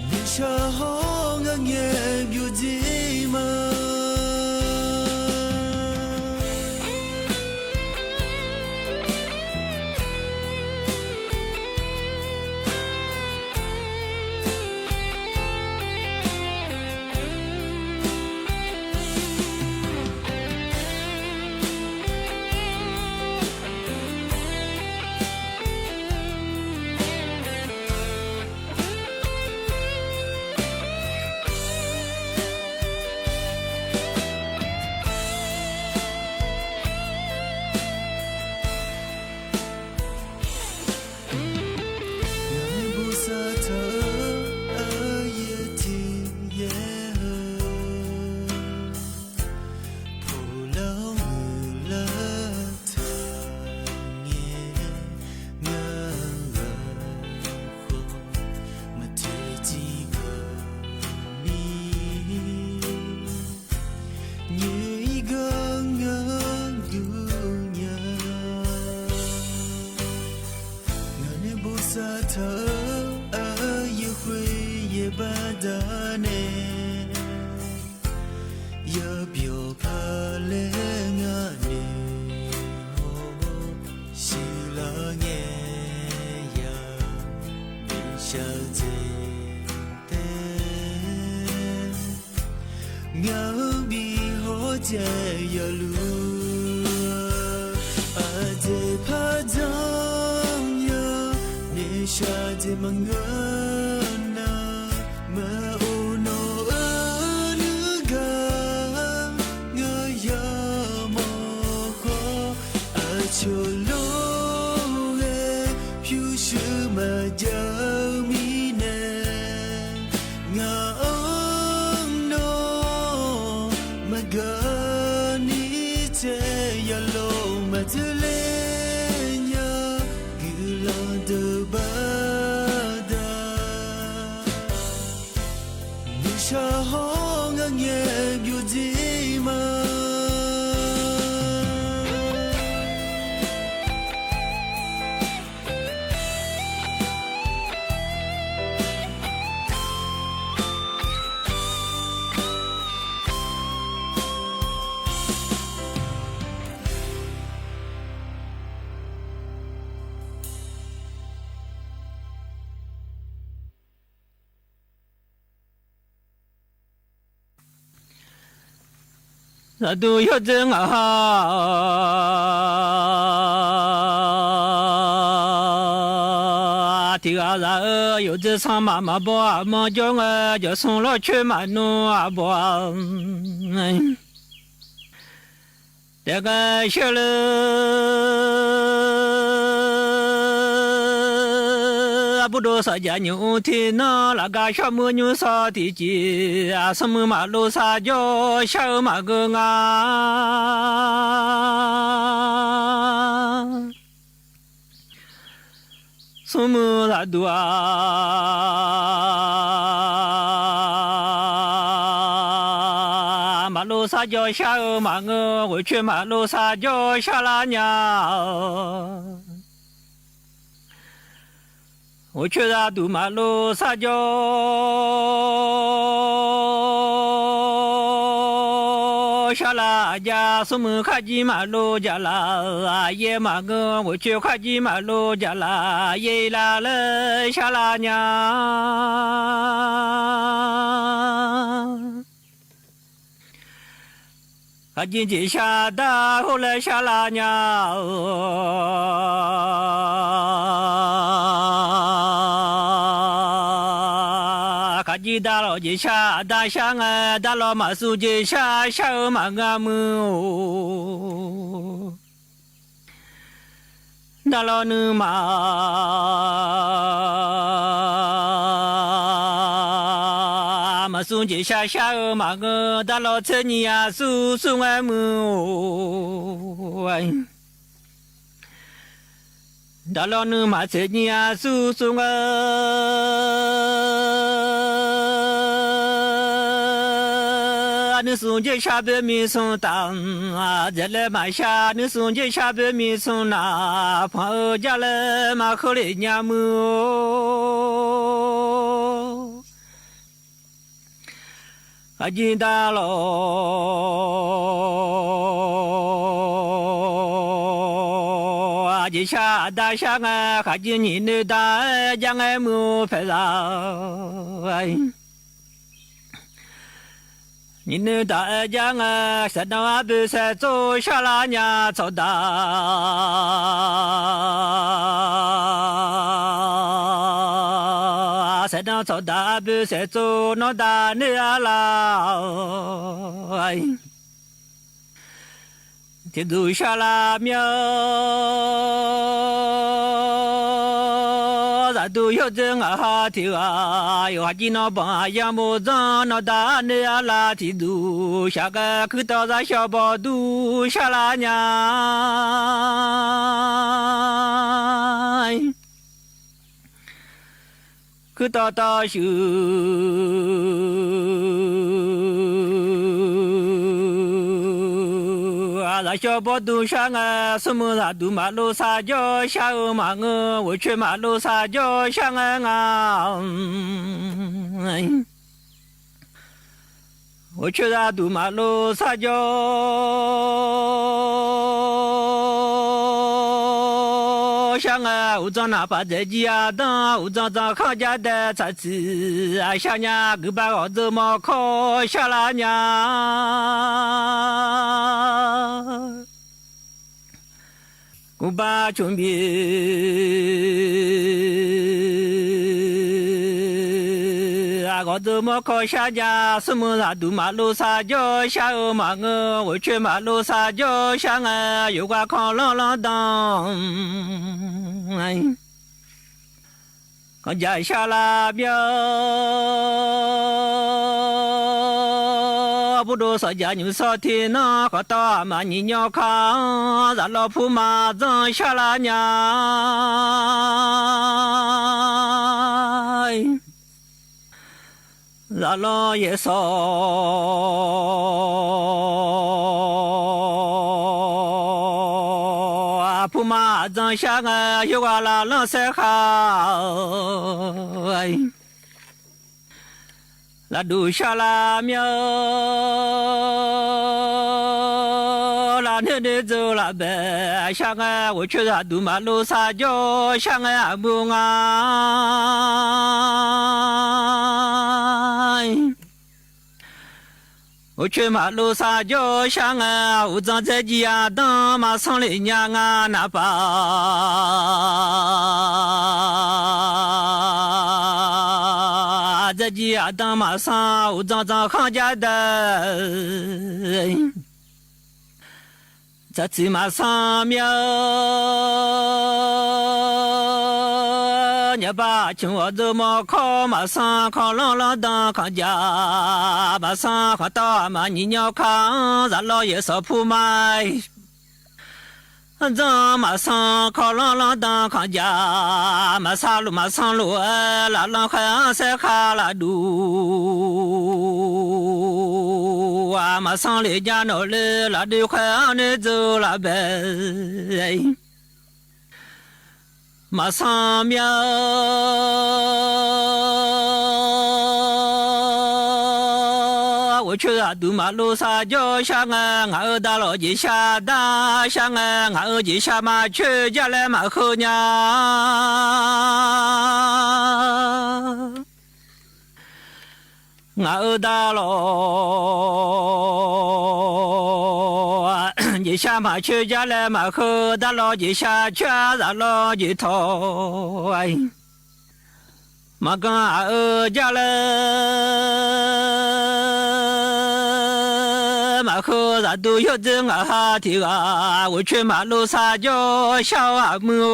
Noeqshaq hawr ngar ngaeq byovjir ma. Ngaq nae bosav taq-eu aqyuif tiq yaer heu, poqlar-awr muiqlar taq ngae, ngar ghaq khawf maqteq jir peuq ni. Nyiq-ir gar ngar guv nya. Ngaq nae bosav taq-eu aqyuif khoer yaer baqdanae, yabyawq paq laer ngar noeq-awr siqlar ngae, ya noeqshaq-eu jeq taef. Ngaq-anr bi hawr jaev yaluf-eu, aqjeq par janr ya noeqshaq jeq maqngeur nar, maqoq nawq-eu nuigaq ngeur yamawr khawf, aqcawq lof-aer pyurshuir maqjav-eu mirnae, ngaq-anr nawr maqgaq ni caev yalof maqdzeurler nya, guiqlanq deuq baqda. Noeqshaq hawr ngar ngaeq byovjir ma. Zaqduq yawdzeur ngaq ha, tiq ghaq zaq-eu yawdzeur sanrma maqbaw aqmanr jawr ngae, jawq smr lawr coer maqnmr aqbaw-a. Taef ghae shar le, aqbur dov saqjaq nymq mr tiq nanr lafgar shawr muir nymr sawr tiqjeq, aqsmr muir maqlov sar jawr shar-eu maqgeur nga. Smrmuiq zaqduq-aq, maqlov sarjawr shar-eu maqngeur, ghoeqcoer maqlov sarjawr sharlar nya-awq. Ghoeqcoer zaqduq maqlov sarjawr sharlar aqjav, smrmuiq kharjir maqlov jaqlaf, aqyaer maqngeur, ghoeqcoer kharjir maqlov jaqlaf, aqyaer lavler sharlar nya. Khaqjir jeqshar dar hawr laer sharlar nya-awq. Khaqjir darlawq jeqshar aqda shar ngae, darlawq maqsmr jeqshar shar-eu maqngeur muiq-or. Darlawq nuima maqsmr jeqshar shar-eu maqngeur, darlawq tser nyiq aqsur sur ngae muiq-or. Darlawq nuima tser nyiq aqsur sur ngae, nuismr jeqshar boermiq smr taf, dzaeqlaer maqshar, nuismr jeqshar boermiq smr naf, panq-eu jarlaer maqkheur lef nya muiq-or. Khaqjir darlawq jeqshar aqda shar ngae, khaqjir nyiq noeq daq-aer jar ngae muiq-or paeqzaq. Nyiq noeq daq-aer jar ngae, saeqdanq arboe saeqtsov sharlar nya tsawqdaq. Saeqdanq tsawqdaq arboe saeqtsov nawr daq noeq-ar lar-awq. Tiqduq sharlar mir-awr, zaqduq yawrdzer ngaq ha tiq ghaq, yawqha jir nawr banq aqyar mawrdzanr nawr daq noeq-ar lar, tiqduq shaq ghae kuirtawv zaqshawq bawqduq sharlar nya. Kuirtawv tawv shuif, zaqshawq bawqduq shar ngae, smrmuiq zaqduq maqlov sarjawr shar-eu maqngeur, ghoeqcoer maqlov sarjawr shar ngae nga. Ghoeqcoer zaqduq maqlov sarjawr shar ngae, uqdzan naqpaq dzaeqjir aqdanr, uqdzan dzanqkanr jar dae tsaqtsiq aqshar nya, guiqbav ghawqdzeur mawrkawr sharlar nya. Guiqbav cmq bif, ghawqdzeur mawrkawr shar nya, smrmuiq zaqduq maqlov sarjawr shar-eu maqngeur, ghoeqcoer maqlov sarjawr shar ngae, yawqghaq kanqlanr lanrdanq kanqjaq sharlar mir-awr, burdov sawqjaq nymq sawr tiq nanr, khanqtawv aqma nyiq nyawr kar-anr, zaqlawq puma dzanr sharlar nya. Zaqlanr yaeqsawq puma dzanr shar ngae, yawqghaq laflanr saer khar-awq. Lafduq sharlar mir-awr, lafnoeq noeq dzeur lafbae shar ngae, ghoeqcoer zaqduq maqlov sarjawr shar ngae, aqbur nga. Ghoeqcoer maqlov sarjawr shar ngae, uqdzan dzaerjir aqdanr maqsanr lef nya nga naqpaq. Dzaerjir aqdanr maqsanr, uqdzan dzanqkanr jar dae tsaqtsiq maqsanr mir-awr, nyaqbaq cmq ghawqdzeur mawrkawr maqsanr, kanqlanr lanrdanq kanqjaq maqsanr, khanqtawv aqma nyiq nyawr kar-anr, zaqlawq yaeqsawq puma Dzanr maqsanr kawlanr lanr dan kanq jaq, maqsar luf maqsanr luf-aer laflanr khaer-anr saerkhav lafduq-aq, maqsanr lef jav nawq le lafdui khaer-anr noer dzeur laf bae. Maqsanr mya-eu ghoeqcoer zaqduq maqlov sar jawr shar ngae, ngaq-euq dalawq jeqshar dar shar ngae, ngaq-euq jeqshar maqcoer jar laer maqkheur nya. Ngaq-euq dalawq jeqshar maqcoer jar laer maqkheur, dalawq jeqshar coer-ar zaflawr jeq tawq-a. Maqganq aq-eu jar laer maqkheur, zaqduq yawrdzer ngaq ha tiq ghaq ghoeqcoer maqlov sar jawr shar-eu aqmuir-or.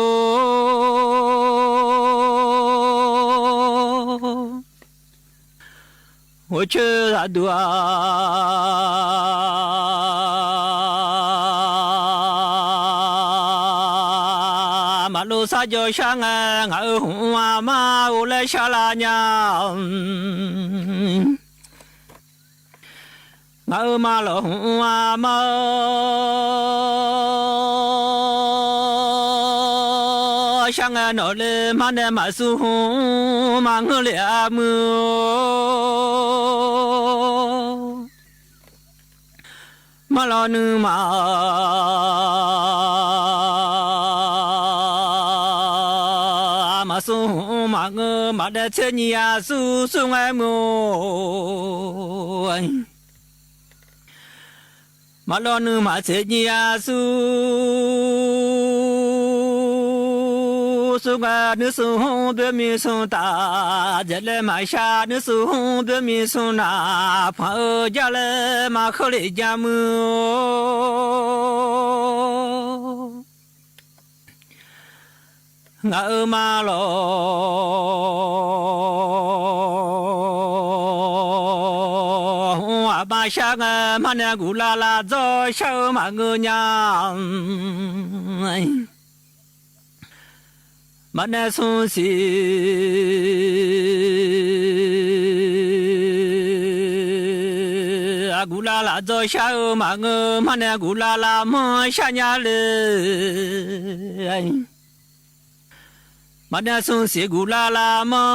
Ghoeqcoer zaqduq-aq, maqlov sar jawr shar ngae, ngaq-euq hmq-anr aqmar ghov laer shar lar nya. Ngaq-euq ma lawq hmq-anr aqmar-awr shar ngae, nawq le mar nae maqsur hmq-anr maqngeur lef aqmuir-or. Mar lawq nuima maqsur hmq-anr maqngeur, maqdaef tser nyiq aqsur sur ngae muiq-or. Maqlawr nuima tser nyiq aqsur sur ngae, nuisur hmq-anr boermi smr taf dzaeq laer maqshar, nuisur hmq-anr boermi smr naq panq-eu jar laer maqkheur lef jar muiq-or. Ngaq-euq ma lawq hmq-anr aqmar shar ngae, mar nae guqlav lav dzawr shar-eu maqngeur nya. Maqnae smr siq guqlav lav dzawr shar-eu maqngeur, mar nae guqlav lav manr shar nya le. Maqnae smr siq guqlav lav manr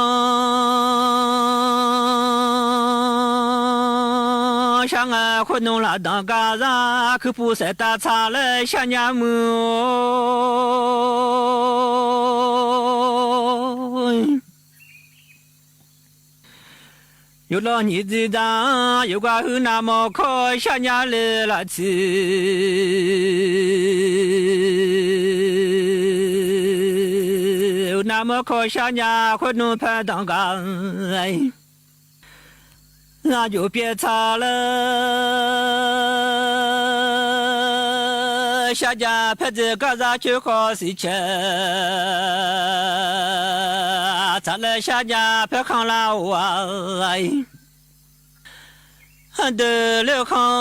shar ngae, khoer nmr laf danq gar zar kuirpuv saef tav tsaq laer shar nya muiq-or. Yawqlawv nyiq dzir dzar-anr yawqghaq huiq navmawr kawr shar nya le laf tsiq. Navmawr kawr shar nya khoer nmr paer danq gar, aqjox pyaev tsaq laer shar ja paer dzeq gar zar coer khawf siq cae tsaq laer shar ja paer khanq lar-or-aq. Deuq ler-eu khanr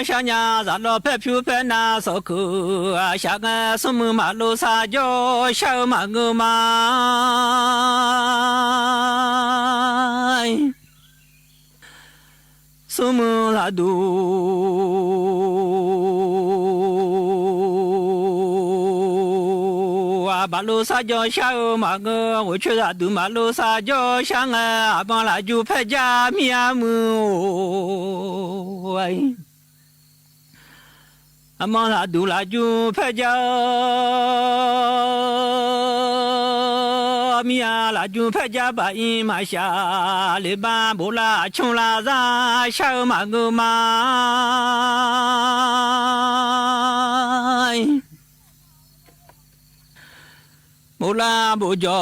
shar nya zaqlawr paer pyur paer nav sawq keuq-aq, shaq ngae smrmuiq maqlov sar jawr shar-eu maqngeur ma. Smrmuiq zaqduq-aq, maqlov sar jawr shar-eu maqngeur, ghoeqcoer zaqduq maqlov sar jawr shar ngae, aqma lafjur paer jar mir-a muiq-or. Aqma lafduq lafjur paer jar mir-a, lafjur paer jar baq ir maqshaq, lef bar bof lar aqcmr lar zar shar-eu maqngeur ma. Bof lar bof jawq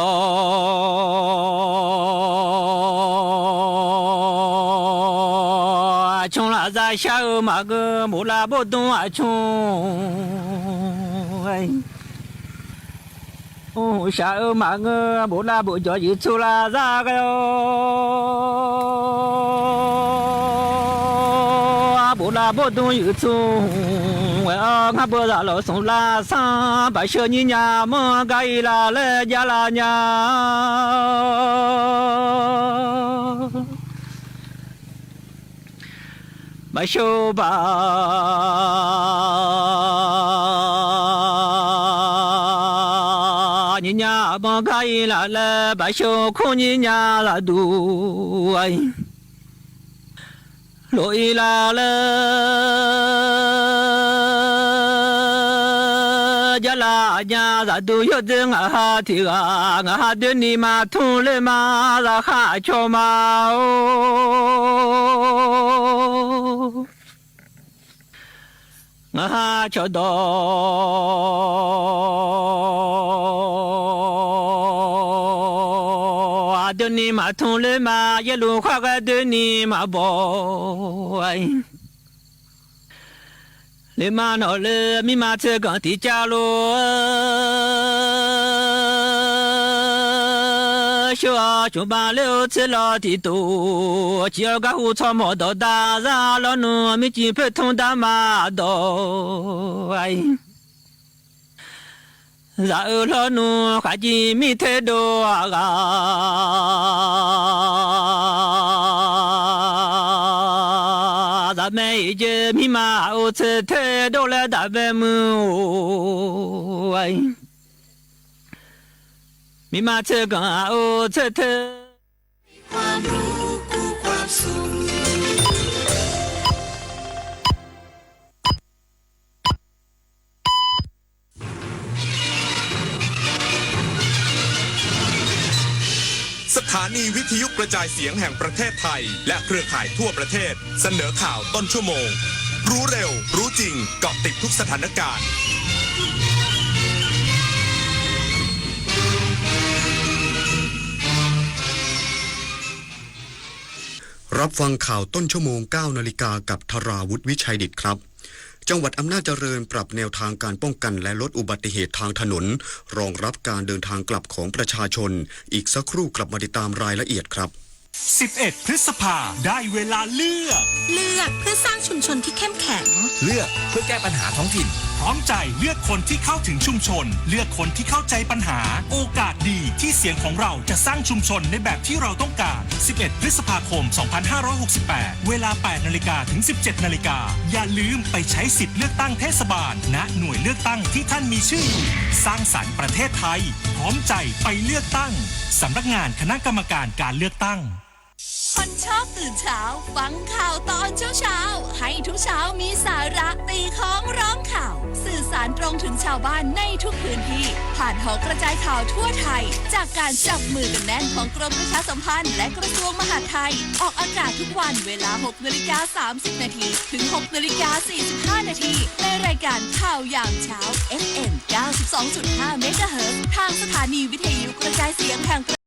aqcmr lar zar shar-eu maqngeur, bof lar bof dmr aqcmr shaq-eu maqngeur, bof lar bof jawq yif tsur lar zar ghae-awr, Boflar bawrdm yuif tsmr-aer-awr, ngar beu zaq lawq smq lar sanr, baqsheu nyir nya manr gar ir laf laer jar laf nya. Baqsheu baq nyir nya manr gar ir laf laer, baqsheu kur nyir nya zaqduq-a. Lof ir laf laer jar laf nya zaqduq yawdzer ngaq ha tiq ghaq, ngaq ha doeni maqtmr ler ma zaqkhar cawq ma-or. Ngaq ha cawqdawq aqdoeni maqtmr ler ma, yaerluf khar ghae doeni maqbaw-a. Ler ma nawq le mirma tserganq tiq cav lof-aer, sheuq-awr cmq ba ler-eu tser lawq tiq tof, ciq-awr gar hu tsawrmawq dawq da zar lawrnuv, mircif poertmr dar ma dawq-a. Zaq-eu lawrnuv khaqjiv mir ter dov-aq ghaq, zaqmae iqjeq mirma aqov tser ter dov laer daqmae muiq-or. Mirma tserganq aqov tser terสถานีวิทยุกระจายเสียงแห่งประเทศไทยและเครือข่ายทั่วประเทศเสนอข่าวต้นชั่วโมง รู้เร็ว รู้จริง เกาะติดทุกสถานการณ์ รับฟังข่าวต้นชั่วโมง เก้านาฬิกา กับธราวุฒิ วิชัยดิษฐครับ จังหวัดอำนาจเจริญปรับแนวทางการป้องกันและลดอุบัติเหตุทางถนน รองรับการเดินทางกลับของประชาชน อีกสักครู่กลับมาติดตามรายละเอียดครับ สิบเอ็ด พฤษภา ได้เวลาเลือก เลือกเพื่อสร้างชุมชนที่เข้มแข็ง เลือกเพื่อแก้ปัญหาท้องถิ่น พร้อมใจเลือกคนที่เข้าถึงชุมชน เลือกคนที่เข้าใจปัญหา โอกาสดีที่เสียงของเราจะสร้างชุมชนในแบบที่เราต้องการ สิบเอ็ด พฤษภาคม สองพันห้าร้อยหกสิบแปด เวลา แปดนาฬิกา ถึง สิบเจ็ดนาฬิกา อย่าลืมไปใช้สิทธิ์เลือกตั้งเทศบาล ณ หน่วยเลือกตั้งที่ท่านมีชื่ออยู่ สร้างสรรค์ประเทศไทย พร้อมใจไปเลือกตั้ง สำนักงานคณะกรรมการการเลือกตั้ง คนชอบตื่นเช้า ฟังข่าวตอนเช้าๆ ให้ทุกเช้ามีสาระ ตีค้องร้องข่าว สื่อสารตรงถึงชาวบ้านในทุกพื้นที่ ผ่านหอกระจายข่าวทั่วไทย จากการจับมือกันแน่นของกรมประชาสัมพันธ์และกระทรวงมหาดไทย ออกอากาศทุกวันเวลา หกนาฬิกา สามสิบนาที ถึง หกนาฬิกา สี่สิบห้านาที ในรายการข่าวยามเช้า เอฟเอ็ม เก้าสิบสองจุดห้า เมกะเฮิรตซ์ ทางสถานีวิทยุกระจายเสียงแห่ง